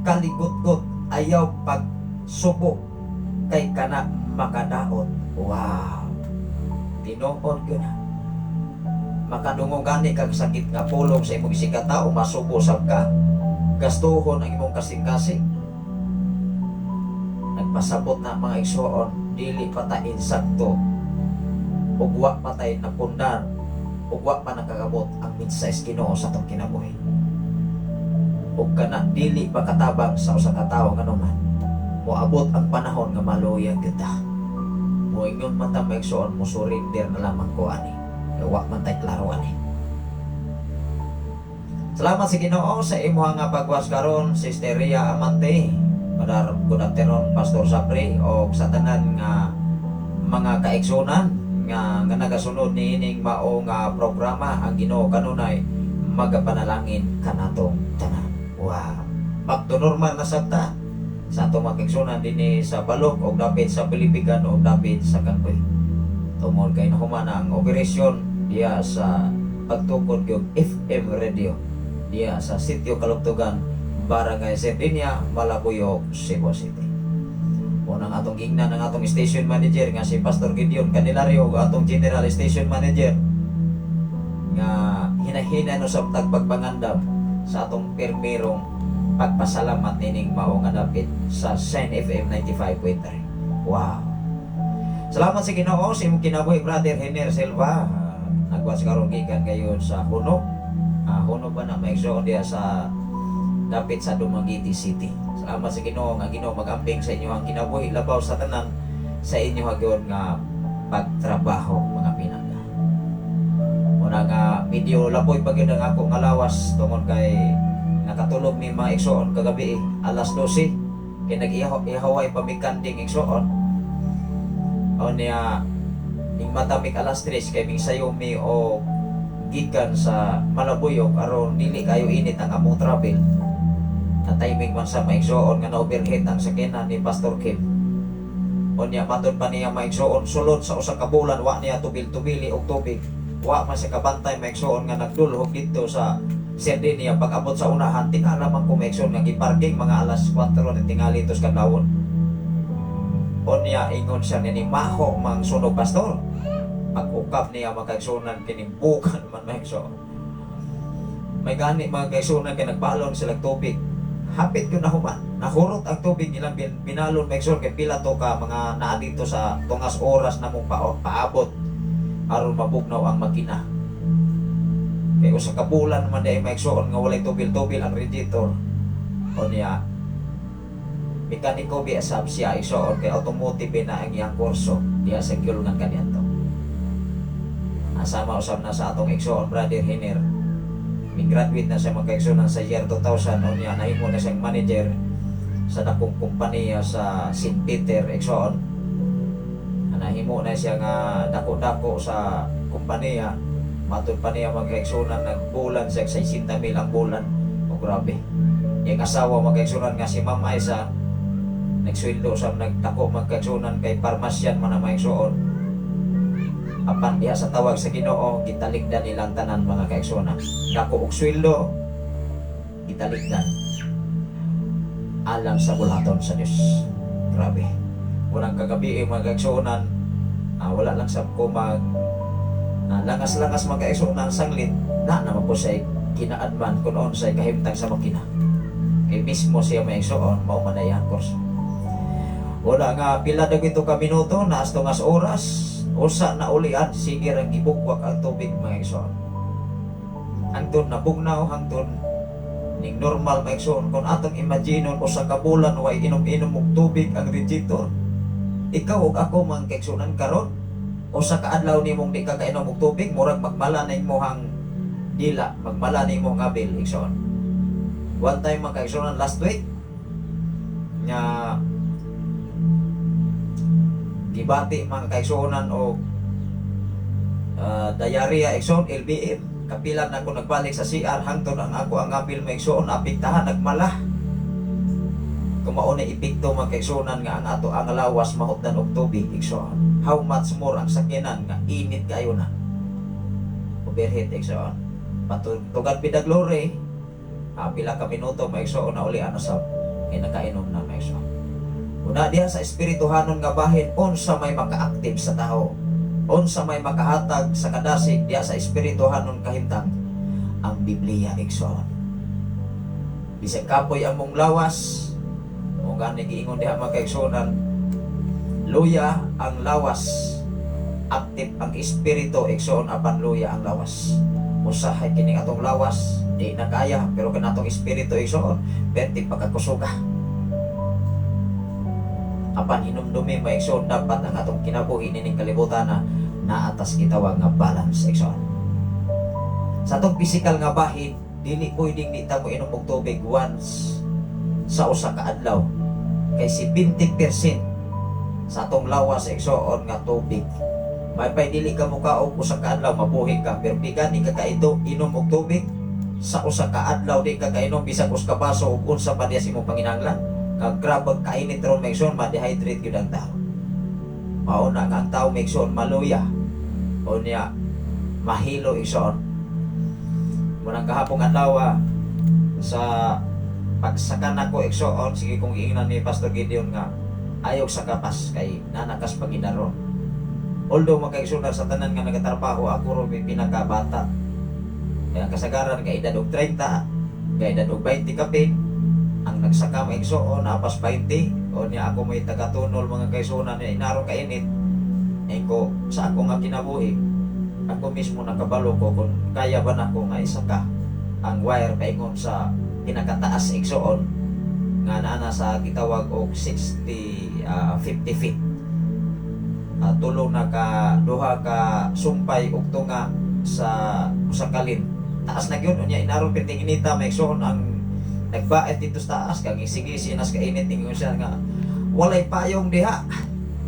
kaligutgot, ayaw pagsubo kay kana makadaot. Wow, tinuod gyud na. Makadungog gani kag sakit nga pulong sa imong isigkatao, masubo sab ka, gastuhon ang imong kasing-kasing. Nagpasabot na, mga igsoon, dili pa ta insakto ug wa pa tay napundar ug wa pa nakakabot ang mensahe sa Ginoo sa atong kinabuhi. Ug kana dili pa katabang sa usa ka tawo, nganuman moabot ang panahon nga maluya kita. Moingon man ta, mga igsoon, mo surrender na lamang ko ani. Wa man tay klaro ani. Salamat sa Ginoo sa imuha nga pagwas karon, Sister Ria Amante. Madar, good afternoon, Pastor Sapri, o sa tanan nga mga kaigsunan nga nagasunod niining mao nga programa. Ang Ginoo kanunay magapanalangin kanatong tanan. Wow. Back to normal na sabta sa atong mga kaigsunan dinhi sa Balok o dapit sa Pilipigan o dapit sa Kangkoy. Tungod kay nahuman ang operasyon diya sa pagtukod yung FM radio diya sa Sitio Kalugtugan, Barangay Sardinia, Malabuyoc, Cebu City. Unang atong gingnan ang atong station manager nga si Pastor Gideon Candelario ug atong general station manager nga hinahina no sa pagpangandam sa atong permirong pagpasalamat nining mao nga dapit sa Shine FM 95.3. Wow. Salamat sa Ginoo sa imong kinabuhi, Brother Henry Silva. Nagwas karon gikan kayo sa Huno. Huno ba na may diya sa dapit sa Dumaguete City. Salamat sa Ginoo nga Ginoo magamping sa inyo ang kinabuhi, labaw sa tanan sa inyo gyud nga pagtrabaho, mga pinangga. Muna nga medyo lapoy pa gyud ang ako nga lawas tungod kay nakatulog mi, mga igsoon, kagabi eh, alas 12 kay nag-ihaway pa mi kanding, igsoon. O niya ning matamik alas 3 kay ming sayo mi o gikan sa Malabuyok aron dili kayo init ang among travel. Na timing man sa maigsoon nga na-overheat ang sakyanan ni Pastor Kim. Unya matod pa niya, maigsoon, sulod sa usa ka bulan wa niya tubil-tubili og tubig. Wa man siya kabantay, maigsoon, nga nagdulhog didto sa Sardinia. Pag abot sa unahan, tingala man ko, maigsoon, nga giparking mga alas 4 na tingali tos kadlawon. Unya ingon siya ni maho mang sunog, pastor. Pag ukap niya, mga kaigsunan, kinimbukan man, maigsoon. May gani, mga kaigsunan, kay nagbalon sila tubig. Hapit yun nahuman. Nahurot ang tubig ilang binalon, maigsoon, kay pila to ka mga naa dito sa tungas oras na mong paabot aron mabugnaw ang makina. Kay usa ka bulan man diay, maigsoon, nga walay tubil-tubil ang radiator. O niya, mekaniko biya sab siya, igsoon, kay automotive na ang iyang kurso diya sa Kiulungan kaniadto. Asama usab na sa atong igsoon Brother Hiner. Mi graduate na siya, mga kaigsuonan, sa year 2000. Unya nahimo na siyang manager sa dakong kompanya sa St. Peter, igsoon. Nahimo na siya nga dako-dako sa kompanya. Matod pa niya, mga kaigsuonan, nagbulan siya 60 mil ang bulan. O grabe. Yung asawa, mga kaigsuonan, nga si Ma'am Aiza, nagsweldo sa nagdako, mga kaigsuonan, kay parmasyan man ang mga igsoon. Apan diha sa tawag sa Ginoo, gitalikdan nilang tanan, mga kaigsuonan. Dako og sweldo, gitalikdan. Alang sa buluhaton sa Dios. Grabe. Unang kagabi eh, mga kaigsuonan, wala lang sab ko mag langas-langas, mga kaigsuonan, sanglit na naman po siya kinaadman kung unsay kahimtang sa makina. Kay mismo siya may igsuon, mao man na iyang kurso. Wala nga pila na gito ka minuto, naas tungas oras, usa na ulian, sige rang gibukwak ang tubig, mga igsuon. Hangtod nabugnaw, hangtod ning normal, mga igsuon. Kung atong imaginon, usa ka bulan way inom-inom og tubig ang rejector. Ikaw ug ako, mga kaigsuonan, karon, usa ka adlaw nimong di ka kainom og tubig, murag magmala na imong dila, magmala na imong abil, igsuon. One time, mga kaigsuonan, last week, nga gibati, mga kaigsuonan, og diarrhea, igsoon, LBM. Kapilan ako nagbalik sa CR hangtod ang ako ang abil, mga igsoon, apektahan, nagmala. Kung mao na epekto, mga kaigsuonan, nga ang ato ang lawas mahutdan og tubig, igsoon, how much more ang sakyanan nga init kayo na overheat, igsoon? To God be the glory, pila ka minuto, mga igsoon, na uli ano sa kay nakainom na, mga igsoon. Una diha sa espirituhanon nga bahin, unsa may maka-active sa tao, unsa may makahatag sa kadasig diha sa espirituhanon kahimtang? Ang Biblia, igsoon. Bisag kapoy ang mong lawas o gani, giingon diha, mga kaigsuonan, luya ang lawas, active ang espiritu, igsoon, apan luya ang lawas. Usahay kining atong lawas di na kaya, pero kanatong espiritu, igsoon, perti pagkakusuga. Apan hinumdumi, mga igsoon, dapat ang atong kinabuhi nining kalibutan na naatas gitawag nga balance, igsoon. Sa atong physical nga bahin, dili pwedeng di ta mo inom og tubig once sa usa ka adlaw kay 70% sa atong lawas, igsoon, nga tubig. May pay dili ka mukaog usa ka adlaw, mabuhi ka, pero di gani ka kaito inom og tubig sa usa ka adlaw, di ka kainom bisag usa ka baso ug unsa pa diya sa imong panginahanglan nga grabe kainit ron, mga igsoon, ma-dehydrate gyud ang tao. Mao na nga ang tao, mga igsoon, maluya o niya mahilo, igsoon. Munang kahapong adlaw sa pagsaka nako, igsoon, sige kong giingnan ni Pastor Gideon nga ayaw sa kapas kay nanakas paginaron. Although, mga kaigsuonan, sa tanan nga nagatrabaho, ako ro may pinakabata. Kaya ang kasagaran kay edad og 30, kay edad og 20 kapin ang nagsaka, mga igsoon, apas 20 o niya ako may tagatunol, mga kaigsuonan, niya inaro kainit. Eh ko sa ako nga kinabuhi, ako mismo nakabalo ko kung kaya ba nako nga isaka ang wire paingon sa pinakataas, igsoon, nga naa sa gitawag og 60 50 feet. Tulo na ka duha ka sumpay og tunga sa usa ka lin. Taas na gyud. Unya inaron perting inita, may igsoon, ang nagbaet dito sa taas kag sige sinas kainit. Ingon siya nga walay payong diha,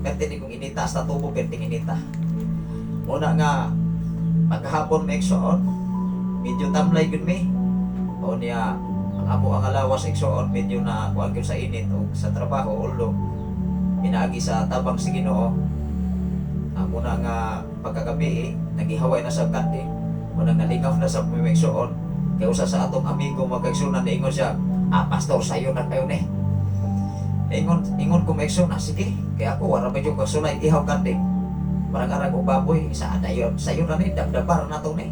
perti ni kong inita sa tubo, perting inita. Una nga pagkahapon, may igsoon, medyo tamlay gyud mi o niya ang amo ang alawas, igsoon, medyo na kuan gyud sa init o sa trabaho. Although pinaagi sa tabang si Ginoo, muna nga pagkagabi eh, nagihaway na sa kanding, munang nalingaw na sa mga igsoon kay usa sa atong amigo, mga kaigsuonan, niingon siya, "Ah, pastor, sayo na kayo ni." Ingon ingon ko, mga igsoon, "Ah, sige, kay ako wala medyo kasulay ihaw kanding." Parang arag og baboy sa adayon, sayo na ni, dabdabar na to ni.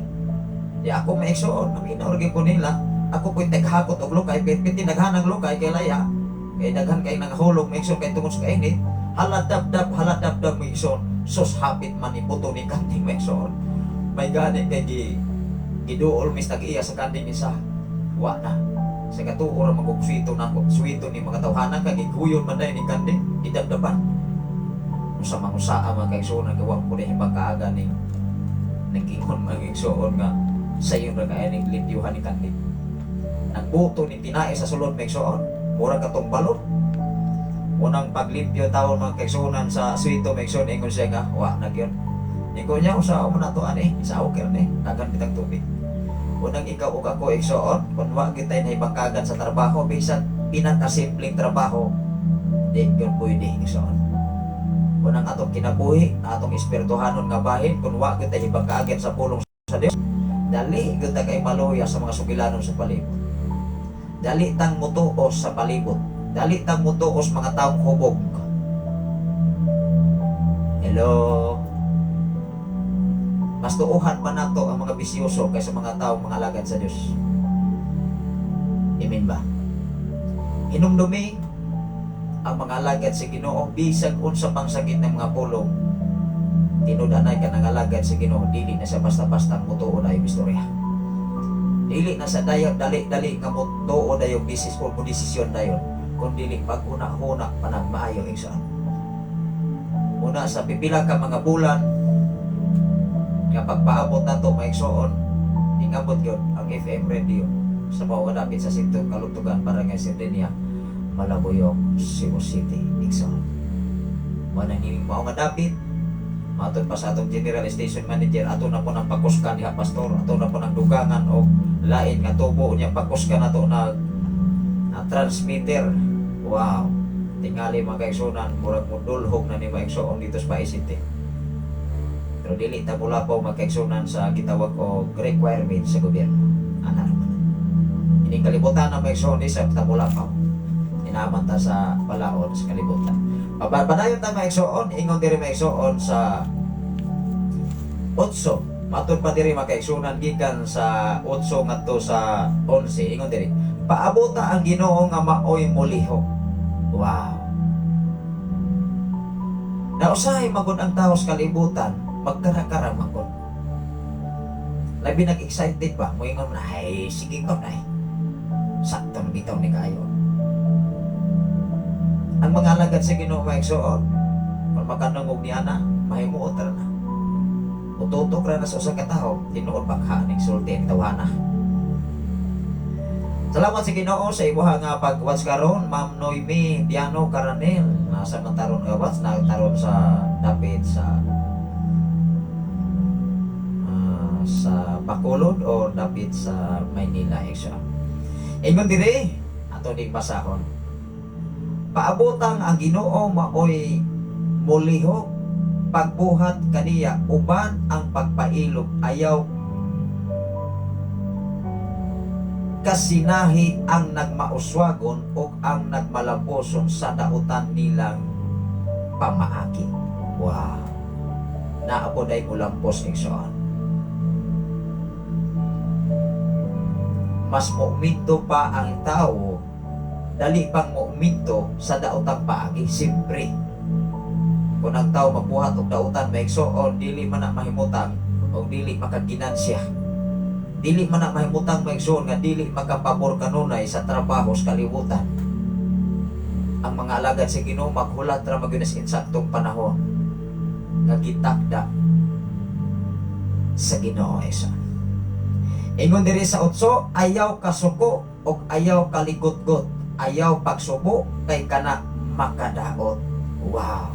Di ako, mga igsoon, naminaw gyud ko nila. Ako po'y taghakot og lukay, piti naghanang lukay kay laya. Kay daghan kay nangahulog, mga igsoon, kay tungod sa kainit. Hala dabdab, hala dabdab, mga igsoon. Sus, hapit man ni buto ni kanding, mga igsoon. May gani kay gi giduol mis tag-iya sa kanding isa. Wa na. Sa katuo ra magugsuito nako, suwito ni mga tawhana kay giguyon man dai ni kanding, gidabdaban. Usa man usaa, mga kaigsoon, gawa ko ni kaaga ni nag-ingon, mga igsoon, nga sayon ra kaya ning limpyuhan ni kanding. Nagbuto ni tinae sa sulod, mga igsoon, mura katong balot. Unang paglimpyo tawon, mga kaigsuonan, sa swito, mga igsoon, ingon siya nga wa na gyud. Ingon niya usa mo na to ani sa okay ni daghan bitang tubig. Unang ikaw ug ako, igsoon, kung wa kitay nahibangkagan sa trabaho, bisan pinakasimpleng trabaho, di gyud pwede, igsoon. Unang atong kinabuhi, atong espirituhanon nga bahin, kung wa kitay hibangkagan sa pulong sa Dios, dali gyud ta kay maluya sa mga sugilanon sa palibot. Dali tang mutuos sa palibot. Dali tang mutuos mga taong hubog. Hello. Mas tuuhan pa nato ang mga bisyoso kaysa mga taong mga alagad sa Diyos. Amen ba? Hinumdumi ang mga alagad sa Ginoo, bisag unsa pang sakit ng mga pulong, tinud-anay ka ng alagad sa Ginoo, dili na sa basta-basta mutuo na yung istorya. Dili na sa dayag dali-dali nga mutuo na yung business o mo desisyon dayon, kung dili pag-una-huna pa nang maayo, igsoon. Una sa pipila ka mga bulan nga pagpaabot nato, mga igsoon, ingabot yun ang FM radio sa mao nga dapit sa Sitio Kalugtugan, Barangay Sardenia, Malabuyoc, Cebu City, igsoon. Mao na ni mao nga dapit matod pa sa atong general station manager, ato na po ng pakuskan diha, pastor, ato na po ng dugangan og lain nga tubo niya, pakuskan nato na, na transmitter. Wow, tingali, mga kaigsunan, murag mudulhog na ni mga igsoon dito sa City. Pero dili ta mulapaw, mga kaigsunan, sa gitawag og requirement sa gobyerno. Ana naman ining kalibutan na, mga igsoon, di sa ta mulapaw, inaman ta sa balaod sa kalibutan. Padayon ta, mga igsoon. Ingon diri, mga igsoon, sa 8. Matod pa diri, mga kaigsunan, gikan sa 8 ngadto sa 11. Ingon diri, paabota ang Ginoo nga maoy molihok. Wow. Nausahay magod ang tao sa kalibutan, magkara-kara magod. Labi nag-excited ba? Moingon na, "Ay, sige ko na eh. Sakto na bitaw ni kayo." Ang mga alagad sa Ginoo, mga igsoon, kung makanungog ni ana, mahimuot ra na. Ututok ra na sa usa ka tawo, tinuod bakha ning sulti ang tawhana. Salamat sa Ginoo sa imuha nga pag-watch karon, Ma'am Noemi Piano Caranel. Nasa man taron nga watch, nagtaron sa dapit sa Bacolod o dapit sa Maynila, Asia. Ingon dire, ato ning basahon. Paabotang ang Ginoo maoy molihok, pagbuhat kaniya uban ang pagpailog, ayaw kasinahi ang nagmauswagon o ang nagmalamposon sa dautan nilang pamaagi. Wow. Naa day mulampos, igsoon. Mas muuminto pa ang tao, dali pang muuminto sa daotang paagi, siyempre. Kung ang tao magbuhat og dautan, maigsoon, dili man na mahimutang o dili makaginansya. Dili man na mahimutang, maigsoon, nga dili makapabor kanunay sa trabaho sa kalibutan. Ang mga alagad sa Ginoo maghulat ra magyud sa insaktong panahon nga gitakda sa Ginoo, isa. Ingon diri sa otso, ayaw kasuko og ayaw kaligotgot, ayaw pagsubo kay kana makadaot. Wow.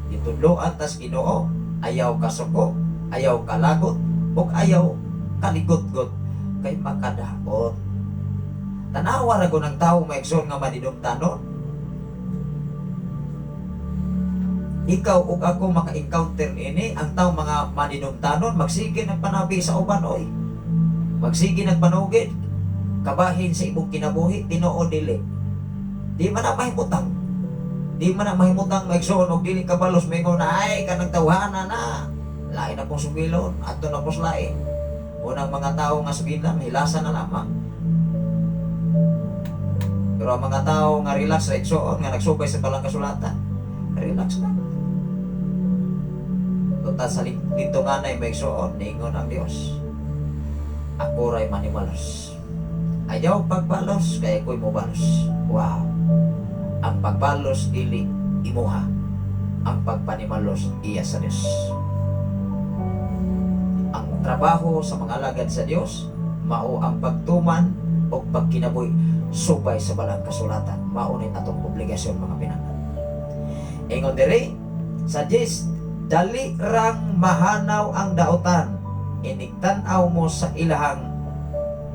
Gitudloan tas Ginoo, ayaw kasuko, ayaw kalagot, ug ayaw kaligotgot kay makadaot. Tanawa ra ng tao, maigsoon, nga maninumtanon. Ikaw ug ako maka-encounter ini ang tao mga maninumtanon, magsige ng panabi sa uban oy. Magsige ng panugid kabahin sa imong kinabuhi, tinuod dili. Di man na mahimutang. Di man na mahimutang, maigsoon, og dili kabalos mingon na, "Ay, kanang tawhana na. Lain na pong sugilon, ato na pong lain." Unang mga tao nga sugilan, hilasan na lamang. Pero ang mga tao nga relax ra, igsoon, nga nagsubay sa balang kasulatan, relax lang. Total sa lintunganay, maigsoon, niingon ang Dios, "Ako ray manimalos. Ayaw pagbalos, kay ako'y mobalos." Wow. Ang pagbalos dili imuha. Ang pagpanimalos iya sa Dios. Ang trabaho sa mga alagad sa Dios mao ang pagtuman o pagkinabuhi subay sa balang kasulatan. Mao ni atong obligasyon, mga pinangga. Ingon diri sa 10, dali rang mahanaw ang dautan. Inigtan-aw mo sa ilahang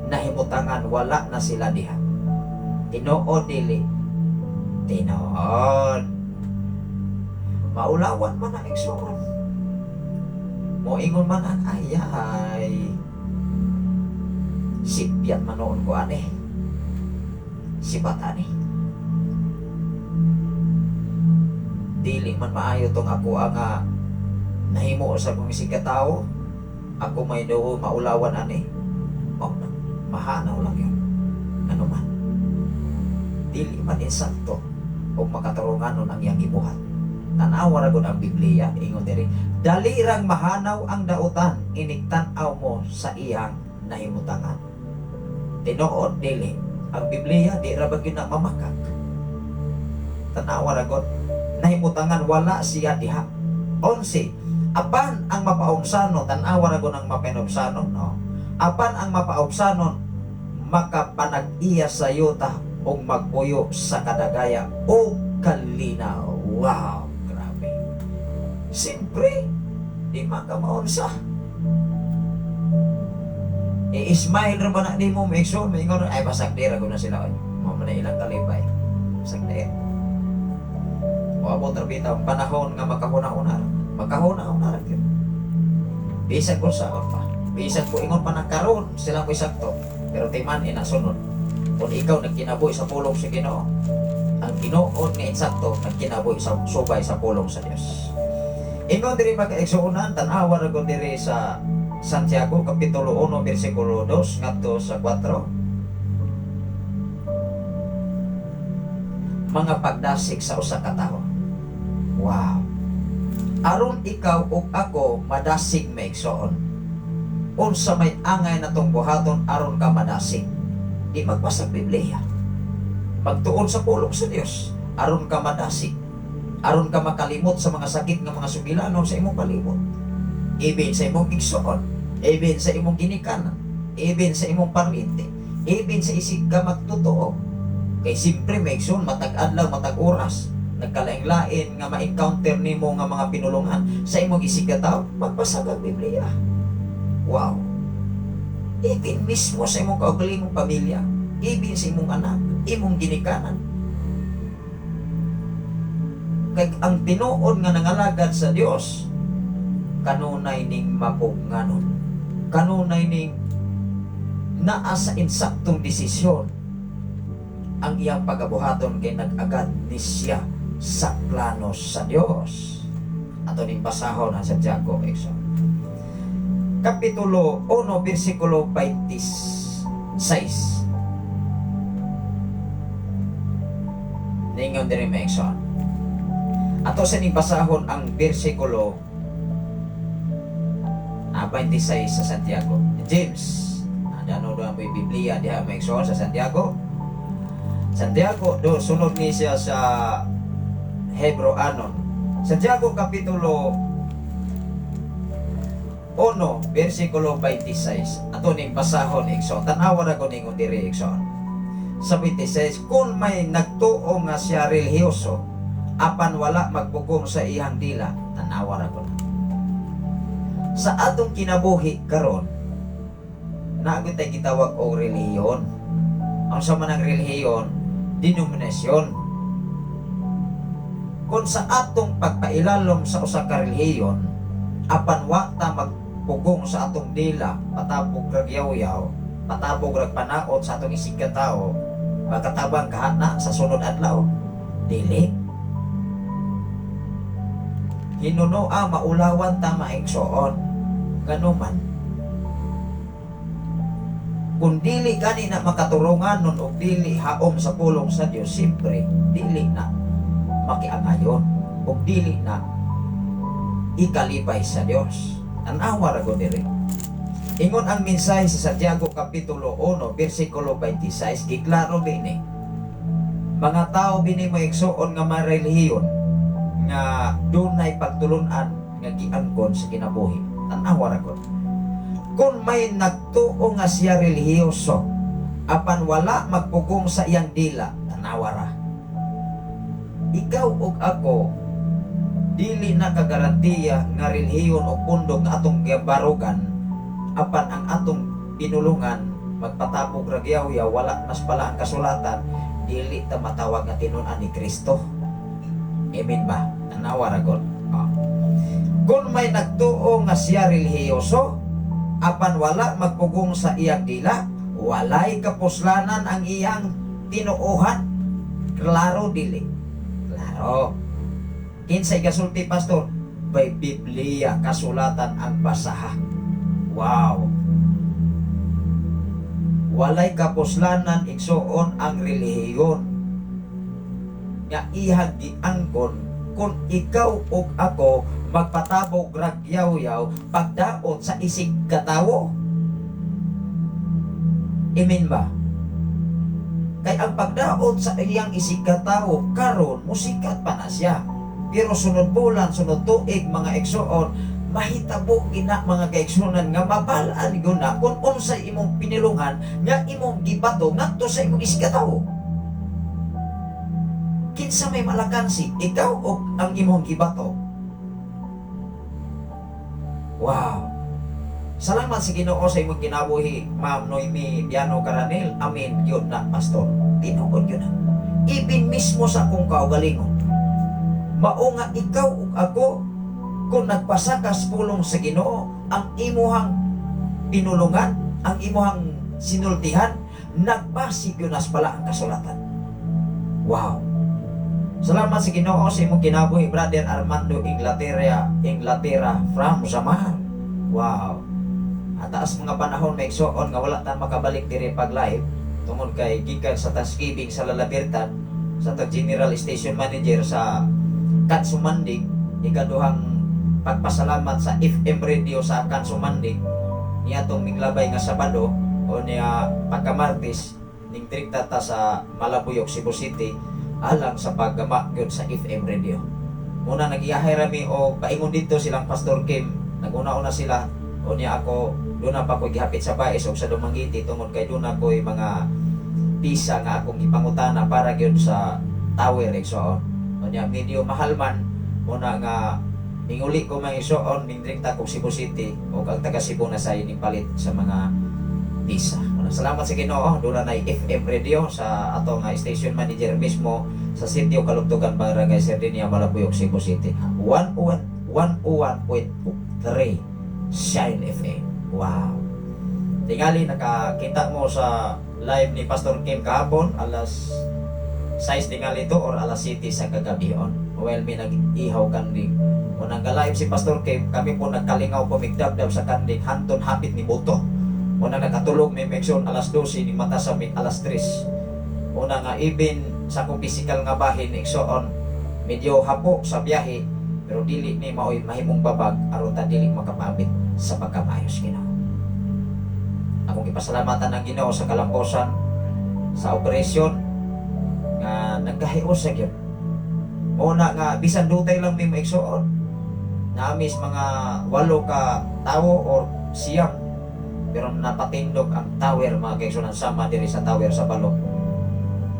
nahimutangan, wala na sila diha. Tinuod dili? Tinuod. Maulawan man ang igsoon. Moingon man ang ay ay sipyat man noon ko ani. Sipat ani. Dili man maayo tong ako ang nahimo sa kong isig tao. Ako may doo maulawan ani. Mao na. Mahanaw lang yun. Ano man. Dili man insakto o makatarunganon ang iyang gibuhat. Tan-awa ra gud ang Biblia, ingon diri, dali rang mahanaw ang dautan inig tan-aw mo sa iyang nahimutangan. Tinuod dili? Ang Biblia di ra ba gyud na mamakak? Tan-awa ra gud, nahimutangan wala siya diha. 11. Apan ang mapaubsanon, tan-awa ra gud ang mapaubsanon, no? Apan ang mapaubsanon makapanag-iya sa yuta ug magpuyo sa kadagaya o kalinaw. Wow, grabe. Siyempre, di makamaunsa. I-smile ra ba na nimo, maigsoon, maingon, ay basag di ra na sila oy. Mao man na ilang kalipay. Basag di. Moabot ra bitaw ang panahon nga makahuna-huna ra. Makahuna-huna ra gyud. Bisag kung saan pa. Bisag ko ingon pa na karon sila mo sakto. Pero timan inasunod. Kung ikaw nagkinabuhi sa pulong sa Ginoo, ang Ginoo nga insakto nagkinabuhi sa subay sa pulong sa Dios. Ingon diri, mga kaigsuonan, tan-awa ra gud diri sa Santiago kapitulo 1 bersikulo 2 ngadto sa 4. Mga pagdasig sa usa ka tawo. Wow. Aron ikaw ug ako madasig, maigsoon, unsa may angay natong buhaton aron ka madasig? Di magbasa Biblia. Pagtuon sa pulong sa Dios aron ka madasig. Aron ka makalimot sa mga sakit nga mga sugilanon sa imong palibot. Ibin sa imong igsoon, ibin sa imong ginikanan, ibin sa imong paryente, ibin sa isig ka magtotoo. Kay siyempre, may igsoon, matag adlaw, matag oras, nagkalain-lain nga ma-encounter nimo nga mga pinulungan sa imong isig ka tao, magbasa kag Biblia. Wow. Ibin mismo sa imong kaugalingong pamilya, ibin sa imong anak, imong ginikanan. Kay ang tinuod nga nangalagad sa Dios, kanunay ning mapugnganon. Kanunay ning naa sa insaktong desisyon ang iyang pagabuhaton kay nag-agad ni siya sa plano sa Dios. Ato ning basahon ang Santiago, igsoon. Kapitulo 1 bersikulo 26. Ningon diri, mga igsoon. Ato sa ning basahon ang bersikulo 26 sa Santiago. James, dano do ang may Biblia diha, mga igsoon, sa Santiago. Santiago do sunod ni siya sa Hebreoanon. Santiago kapitulo 1 bersikulo 26. Ato ning basahon, igsoon. Tan-awa ra ko ningon diri, igsoon. Sa 26, kung may nagtuo nga siya relihiyoso apan wala magpugong sa iyang dila, tan-awa ra ko na. Sa atong kinabuhi karon, naa gyud tay gitawag og relihiyon. Ang sa man ang relihiyon, denominasyon. Kung sa atong pagpailalom sa usa ka relihiyon, apan wa ta magpugong sa atong dila, patabog rag yaw-yaw, patabog rag panaot sa atong isig ka tao, makatabang kahana sa sunod adlaw? Dili. Hinunoa maulawan ta, maigsoon. Nganuman, kung dili gani na makaturungan nun o dili haom sa pulong sa Dios, siyempre dili na makiangayon o dili na ikalipay sa Dios. Tan-awa ra gud diri. Ingon ang mensahe sa Santiago kapitulo 1 bersikulo 26, giklaro bini. Mga tao bini, maigsuon, nga marelihiyon nga dunay pagtulunan nga giangkon sa kinabuhi. Tan-awa ra gud. Kung may nagtuo nga siya relihiyoso apan wala magpugong sa iyang dila, tanawa ra. Ikaw ug ako dili na kagarantiya nga relihiyon o pundok nga atong gibarugan apan ang atong pinulungan magpatabog ra yaw, wala mas pala ang kasulatan, dili ta matawag nga tinun-an ni Kristo. Amen ba? Tanawa ra gud. Ah. Kung may nagtuo nga siya relihiyoso apan wala magpugong sa iyang dila, walay kapuslanan ang iyang tinuohan. Klaro dili? Klaro. Kinsay gasulti, pastor? By Biblia kasulatan ang basaha. Wow. Walay kapuslanan, igsuon, ang relihiyon. nga ihang giangkon kung ikaw ug ako magpatabog rag yaw-yaw pagdaot sa isig katawo? Amen ba? Kay ang pagdaot sa iyang isig katawo karon, musikat pa na siya. Pero sunod bulan, sunod tuig, mga igsoon, mahitabo gina, mga kaigsunan, nga mabalaan gyud na kung unsay imong pinilungan nga imong gibato ngadto sa imong isig katawo. Kinsa may malakansi, ikaw o ang imong gibato? Wow. Salamat sa Ginoo sa imong kinabuhi, Ma'am Noemi Biano Caranel. Amen yun na, Pastor. Tinuod yun na. Even mismo sa akong kaugalingon. Mao nga ikaw ug ako, kung nagpasakas pulong sa Ginoo, ang imuhang pinulungan, ang imuhang sinultihan, nagbasig yun nas pala ang kasulatan. Wow. Salamat sa Ginoo sa imong kinabuhi, Brother Armando Inglaterra, Inglaterra from Samar. Wow. Ataas mga panahon, may igsoon, nga wala tan makabalik diri pag live tungod kay gikan sa Thanksgiving sa Lalabirtan sa tag General Station Manager sa Kansumandig, ikaduhang pagpasalamat sa FM radio sa Kansumandig niya tong minglabay nga Sabado o niya pagka-Martes ning direkta ta sa Malabuyok, Cebu City alang sa paggama gyud sa FM radio. Muna nagiyahay rami o paingon dito silang Pastor Kim, naguna-una sila o niya ako doon na pa ko gihapit sa Bais o sa Dumanguete tungod kay doon ako'y mga pisa nga akong gipangutana para gyud sa tower, igsoon. O niya medyo mahal man muna nga minguli ko, mga igsoon, mingdrekta ko Cebu City o ang taga Cebu na sa ining palit sa mga pisa. Muna salamat sa Ginoo, doon na FM radio sa ato nga station manager mismo sa Sitio Kalugtugan, Barangay Sardinia, Malabuyok, Cebu City. 101 101.3 Shine FM. Wow. Tingali nakakita mo sa live ni Pastor Kim kahapon alas 6 tingali to or alas 7 sa kagabion. Well, may nag-ihaw kanding. Kung nang live si Pastor Kim, kami po nagkalingaw po migdabdab sa kanding hanton hapit ni Boto. Una nakatulog may meksyon alas 12 ni mata sa mig alas 3. Una nga even sa akong physical nga bahin, igsoon, medyo hapo sa biyahe, pero dili ni maoy mahimong babag aron ta dili makapaabit sa pagkamayos Ginoo. Akong gipasalamatan ang Ginoo sa kalamposan sa operasyon nga nagkahios sa gyud. Una nga bisan dutay lang mi maigsuon. Naamis mga 8 ka tawo or 9 pero napatindog ang tower, mga kaigsuonan, sama diri sa tower sa Balok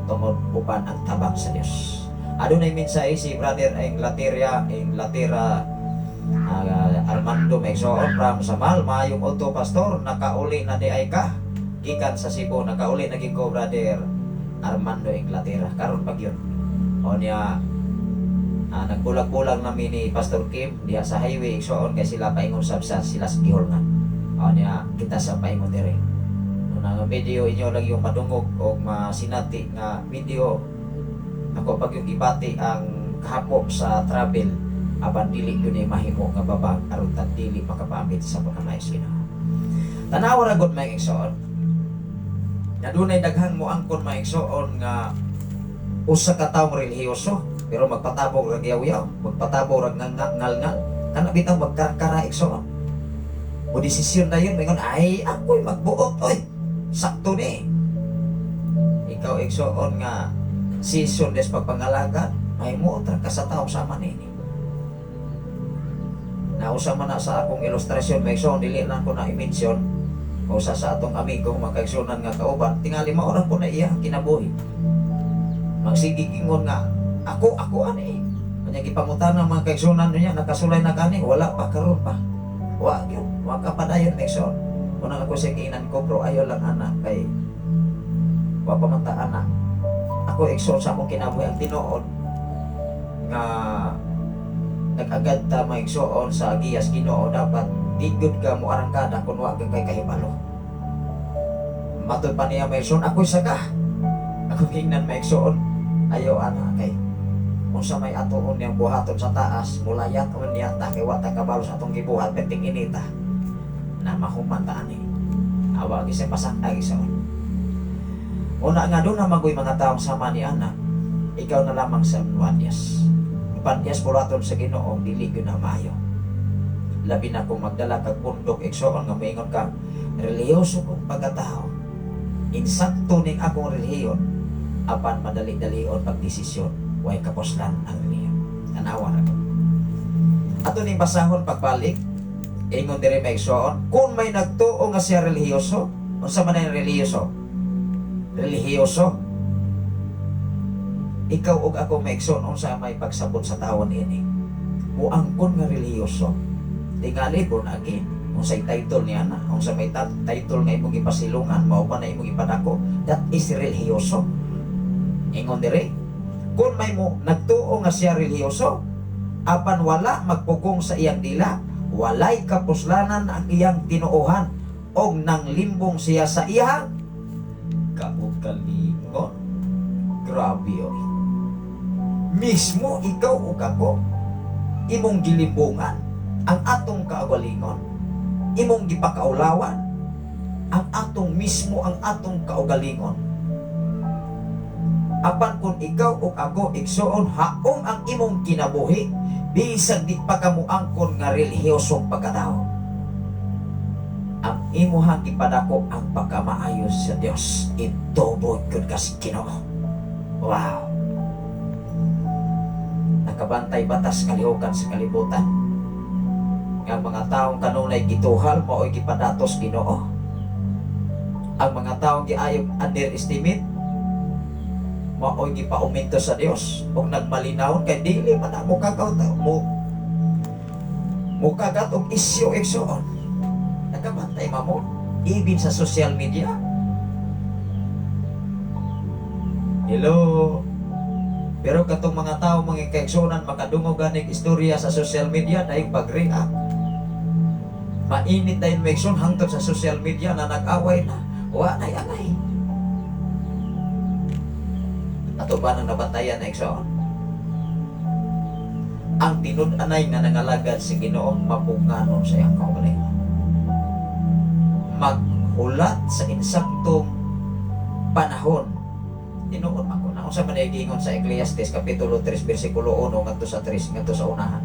tungod uban ang tabang sa Dios. Adunay mensahe si Brother Inglaterra, Inglaterra Armando Mexoon from Samal. Maayong udto, Pastor, nakauli na di ay ka gikan sa Cebu? Nakauli na gid ko, Brother Armando Inglaterra, karon pag yun. O niya nagbulag-bulag nami ni Pastor Kim diha sa highway, igsoon, kay sila paingon sab sa sila sa gihulngan. O niya kita sa paingon dire. No nga video inyo lang yung madungog og masinati nga video ako pag yung gibati ang kahapop sa travel, apan dili yun ay mahimo nga babag aron ta dili makapaambit sa pagkamayos Ginoo. Tanawa ra gud, mga igsoon. Na dunay daghang moangkon, mga igsoon, nga usa ka tawo relihiyoso pero magpatabog rag yaw-yaw, magpatabog rag ngal-ngal, kana bitaw magkarkara, igsoon. O desisyon na yun, mingon, "Ay, ako'y magbuot, oy. Sakto ni." Ikaw, igsoon, nga season des pagpangalagad, may muot ra ka sa tao sama nini. Nausa man na sa akong ilustrasyon, may igsoon, dili lang ko na i-mention, usa sa atong amigo, mga kaigsunan nga kauban, tingali maura ko na iya kinabuhi. Magsige ingon nga, "Ako, ako ani." Kanya gipangutana mga kaigsunan niya, "Nakasulay na kani?" "Wala pa, karon pa." Wa gyud, wa ka padayon, igsoon. Unang ako sa kiinan ko, "Bro, ayo lang ana kay wa pa man ta ana." Ako, igsoon, sa akong kinabuhi, ang tinuod nga nag-agad ta, mga igsoon, sa giyas Ginoo, dapat di gyud ka mo arangkada kung wa kay kahibalo. Matod pa niya, mga igsoon, "Ako'y saka." Ako gingnan, mga igsoon, "Ayaw ana kay unsa may atoon niyang buhaton sa taas, mulayat on niya ta kay wa ta kabalo sa atong gibuhat perting inita na mahuman ta ani." Awa gi sa pasak ay igsoon. Una nga doon na magoy mga taong sama ni anak. Ikaw na lamang sa Diyos. Pandiyas bulaton sa Ginoo, dili gyud na maayo. Labi na kung magdala kag pundok, igsoon, nga moingon ka, "Relihiyoso kong pagkatao. Insakto ning akong relihiyon," apan madali-dalion pagdesisyon, way kapuslan ang relihiyon. Tanawa na ko. Ato ning basahon pagbalik, ingon diri, mga igsoon, kung may nagtuo nga siya relihiyoso, unsa man ang relihiyoso? Relihiyoso. Ikaw ug ako, mga igsoon, unsa may pagsabot sa tawon ini? Muangkon nga relihiyoso. Tingali born again. Unsay title niya na, unsa may title nga imong gipasilungan, mao pa na imong ipadako, that is relihiyoso. Ingon diri, kung may mo nagtuo nga siya relihiyoso, apan wala magpugong sa iyang dila, walay kapuslanan ang iyang tinuohan, og nang limbong siya sa iyang kaugalingon. Grabe oy. Mismo ikaw ug ako, imong gilimbungan ang atong kaugalingon, imong gipakaulawan ang atong mismo ang atong kaugalingon. Apan kung ikaw ug ako, igsoon, haom ang imong kinabuhi, bisag di pa ka moangkon nga relihiyosong pagkatao, ang imuhang gipadako ang pagkamaayo sa Dios, itubod gud ka sa Ginoo. Wow, nakabantay batas kalihukan sa kalibutan nga ang mga taong kanunay gituhal, mao'y gipadatos Ginoo. Ang mga taong giayong underestimate, mao'y gipaumento sa Dios ug nagmalinawon kay dili man na mukagaw mo mukagat og isyu, igsoon. Nakabantay ma mo even sa social media. Hello? Pero katong mga tao, mga kaigsunan, makadungog ganig istorya sa social media, dahil pag-react mainit dahil may igsoon, hangtod sa social media na nag-away na, wa nay angay. Ato ba nang nabantayan na, igsoon? Ang tinud-anay nga nangalagad sa Ginoo, mapunganon sa iyang kaugalingon, maghulat sa insaktong panahon. Tinuod man ko na unsa man ay giingon sa Ecclesiastes kapitulo 3 bersikulo 1 ngadto sa 3, ngadto sa unahan: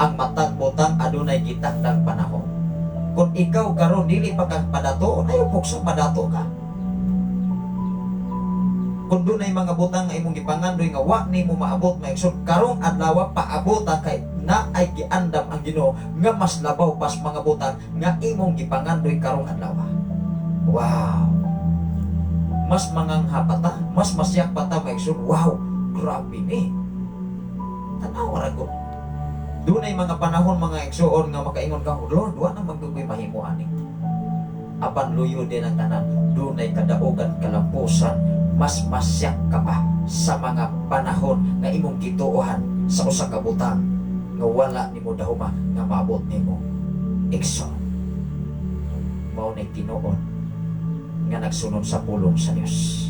ang matag butang adunay gitakdang panahon. Kung ikaw karon dili pa ka padato, ayaw puksa madato ka. Kung dunay mga butang nga imong gipangandoy nga wa nimo maabot, maigsoon, karong adlaw paabota kay na ay giandam ang Ginoo nga mas labaw pas mga butang nga imong gipangandoy karong adlaw. Wow, mas mangangha pa ta, mas masyak pa ta, maigsoon. Wow, grabe ni. Tanawa ra ko. Dunay mga panahon, mga igsoon, nga makaingon ka, "Lord, wa na magdugoy mahimo ani." Apan luyo din ang tanan, dunay kadaugan, kalampusan, mas masyak ka pa sa mga panahon nga imong gituohan sa usa ka butang nga wala nimo dahuma nga maabot nimo. Igsoon. Mao nay tinuod nga nagsunod sa pulong sa Dios.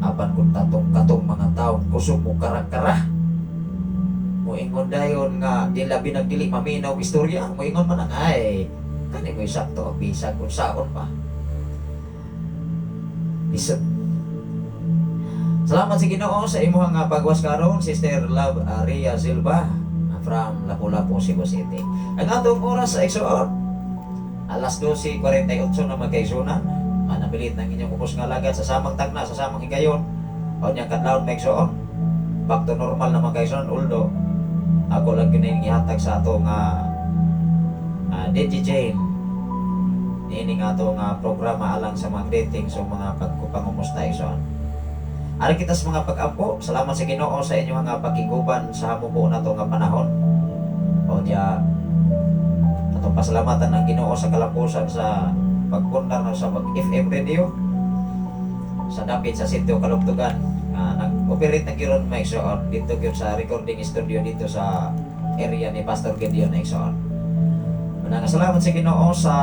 Apan kung tatong katong mga tawo kusog mo kara-kara, moingon dayon nga di labi nagdili maminaw og istorya, moingon man ang ay kani mo sakto bisag kung saon pa. Lisod. Salamat sa Ginoo sa imuhang nga pagwas karon, Sister Love Aria Silva from Lapu-Lapu, Cebu City. Ang atong oras sa igsoon, alas 12:48 na, mga kaigsunan. Manabilit ng inyong ubos nga alagad sa samang tagna, sa samang higayon. O niyang kadlawon, mga igsoon. Back to normal na, mga kaigsunan, although ako lang yun ang gihatag sa ato nga DJ Jane. Niini nga ato nga programa alang sa mga greetings o mga pagpangumusta, igsoon. Ari kita sa mga pag-ampo, salamat sa Ginoo sa inyong nga pagkiguban sa hamubo na to nga panahon. O diya, atong pasalamatan ang Ginoo sa kalampusan sa pagpundar na sa mag FM radio sa dapit sa Sitio Kalugtugan nga nag-operate na gyud, mga igsoon, dito gyud sa recording studio dito sa area ni Pastor Gideon, igsoon. Mananga salamat sa Ginoo sa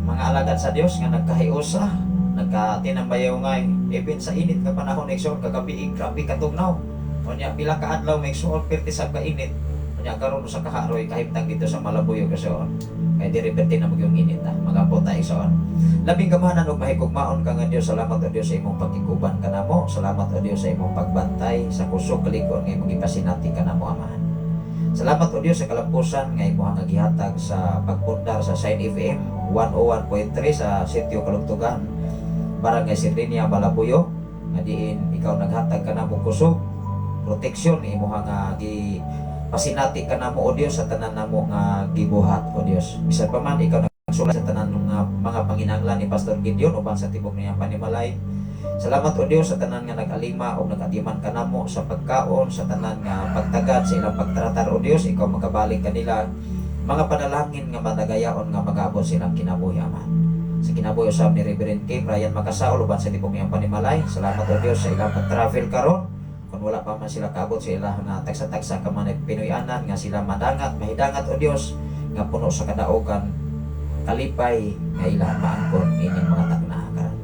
mga alagad sa Dios nga nagkahiusa, nagkatinambayongay even sa init nga panahon, igsoon. Kagabi, grabe katugnaw. Unya pila ka adlaw, mga igsoon, perti sa kainit. Unya karon sa kaharoy kahimtang dito sa Malabuyo kasi on. Kay diri perti na magyung init ah. Mag-ampo ta, igsoon. Labing gamahanan ug mahigugmaon ka nga Dios, salamat o Dios sa imong pagkikuban kanamo. Salamat o Dios sa imong pagbantay sa kusog kalig-on nga imong gipasinati kanamo, Amahan. Salamat o Dios sa kalampusan nga imong nga gihatag sa pagpundar sa Shine FM 101.3 sa Sitio Kalugtugan, Barangay Sirdinia, Malabuyo, nga diin ikaw naghatag kanamo kusog, proteksyon imuha nga gi pasinati kanamo o Dios sa tanan namo nga gibuhat o Dios. Bisan pa man ikaw nagsulay sa tanan nga mga panginahanglan ni Pastor Gideon uban sa tibok niyang panimalay. Salamat o Dios sa tanan nga nag-alima o nag-atiman kanamo sa pagkaon, sa tanan nga pagtagad sa ilang pagtratar o Dios, ikaw makabalik kanila mga panalangin nga madagayaon nga mag-abot silang kinabuhi, Ama. Sa kinabuhi usab ni Reverend Kim Ryan Makasaol uban sa tibok niyang panimalay. Salamat o Dios sa ilang pag-travel karon. Kung wala pa man sila kaabot sa ilang nga tagsa-tagsa ka man Pinoyanan nga sila madangat, mahidangat o Dios nga puno sa kadaugan, kalipay nga ilang maangkon ining mga takna karon.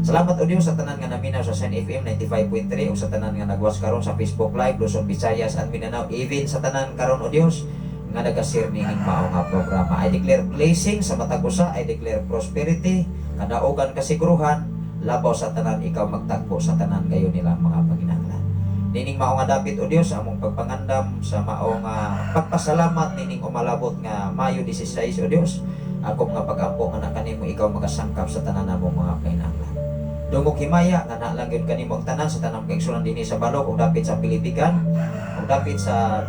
Salamat o Dios sa tanan nga naminaw sa Shine FM 95.3 ug sa tanan nga nagwas karon sa Facebook Live, Luzon, Visayas and Mindanao, even sa tanan karon o Dios nga nagashare nining mao nga programa. I declare blessing sa matag usa, I declare prosperity, kadaugan, kasiguruhan, labaw sa tanan ikaw magtagpo sa tanan gayon nilang mga panginahanglan. Nining mao nga dapit o Dios among pagpangandam sa mao nga pagpasalamat nining umalabot nga Mayo 16 o Dios. Ako nga pag-ampo nga na kanimo ikaw magasangkap sa tanan namong mga panginahanglan. Dungog himaya nga naa lang gyud kanimo ang tanan sa tanang kaigsunan dinhi sa balok ug dapit sa Pilipigan ug dapit sa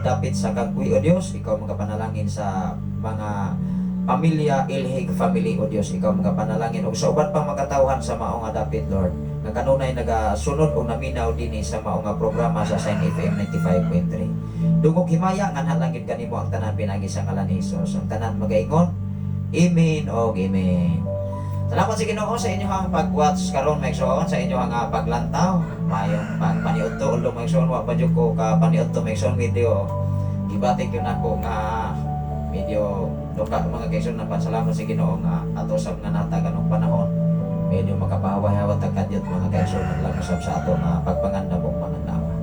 Kagbuhi o Dios. Ikaw magapanalangin sa mga pamilya Ilhig family o Dios, ikaw magapanalangin ug sa uban pang makatawhan sa mao nga dapit, Lord, nga kanunay nagasunod o naminaw dinhi sa mao nga programa sa Shine FM 95.3. Dungog himaya nga naa lang gyud kanimo ang tanan pinagi sa ngalan ni Jesus. Ang tanan magaingon, Amen og Amen. Salamat sa Ginoo sa inyong pag-watch karon, mga igsoon, sa inyong paglantaw. Mayong pagpaniudto, although, mga igsoon, wa pa jud ko ka paniudto, mga igsoon, medyo gibatik yun ako nga medyo duka, mga kaigsoon na. Salamat sa Ginoo nga ato sab nga natagan og panahon. Medyo makapahawa-hawa ta kadyot, mga kaigsoon, lang usab sa ato nga pagpangandam og pangandawa.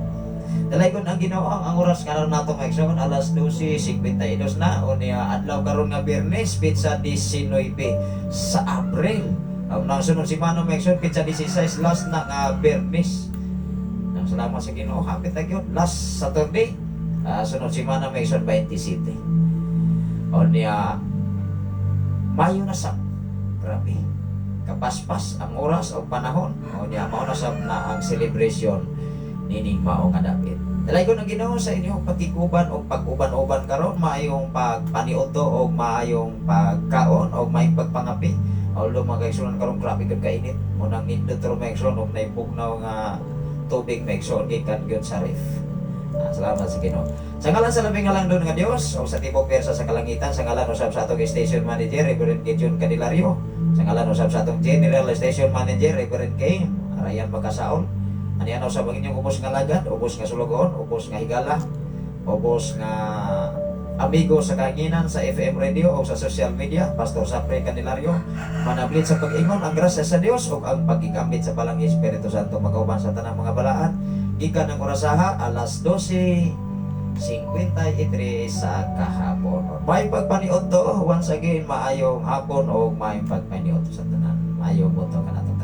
Dalaygon ang Ginoo. Ang oras karon nato, mga igsoon, alas 12:52 na unya adlaw karon nga Biyernes, petsa 19 sa Abril. Ang nang sunod si Mano, mga igsoon, petsa 16, last na nga Biyernes. Nang salamat sa Ginoo, hapit na gyud last Saturday. Sunod si Mano, mga igsoon, 27. Unya Mayo na sab. Grabe. Kapaspas ang oras o panahon. Unya mao na sab na ang celebration nining mao nga dapit. Dalaygon ang Ginoo sa inyong pagkikuban o pag-uban-uban karon, maayong pagpaniudto o maayong pagkaon o maayong pagpangapi. Although, mga kaigsuonan, karon grabe gud kainit. Munang nindot ro, mga igsoon, og naibugnaw nga tubig, mga igsoon, gikan gyud sa ref. Salamat sa Ginoo. Sa ngalan sa labing halangdon nga Dios o sa tibok pwersa sa kalangitan, sa ngalan usab sa atong station manager Reverend Gideon Candelario, sa ngalan usab sa atong general station manager Reverend Kane Arayan Makasaol. Ani ano sa inyong ubos nga lagad, ubos nga sulugoon, ubos nga higala, ubos nga amigo sa kahanginan sa FM radio o sa social media, Pastor Sapre Candelario, manablit sa pag-ingon ang grasya sa Dios o ang pagkikambit sa balang Espiritu Santo magauban sa tanang mga balaan gikan ang orasaha alas 12:53 sa kahapon. May pagpaniudto, once again, maayong hapon o maayong pagpaniudto sa tanan. Maayong buto kanato.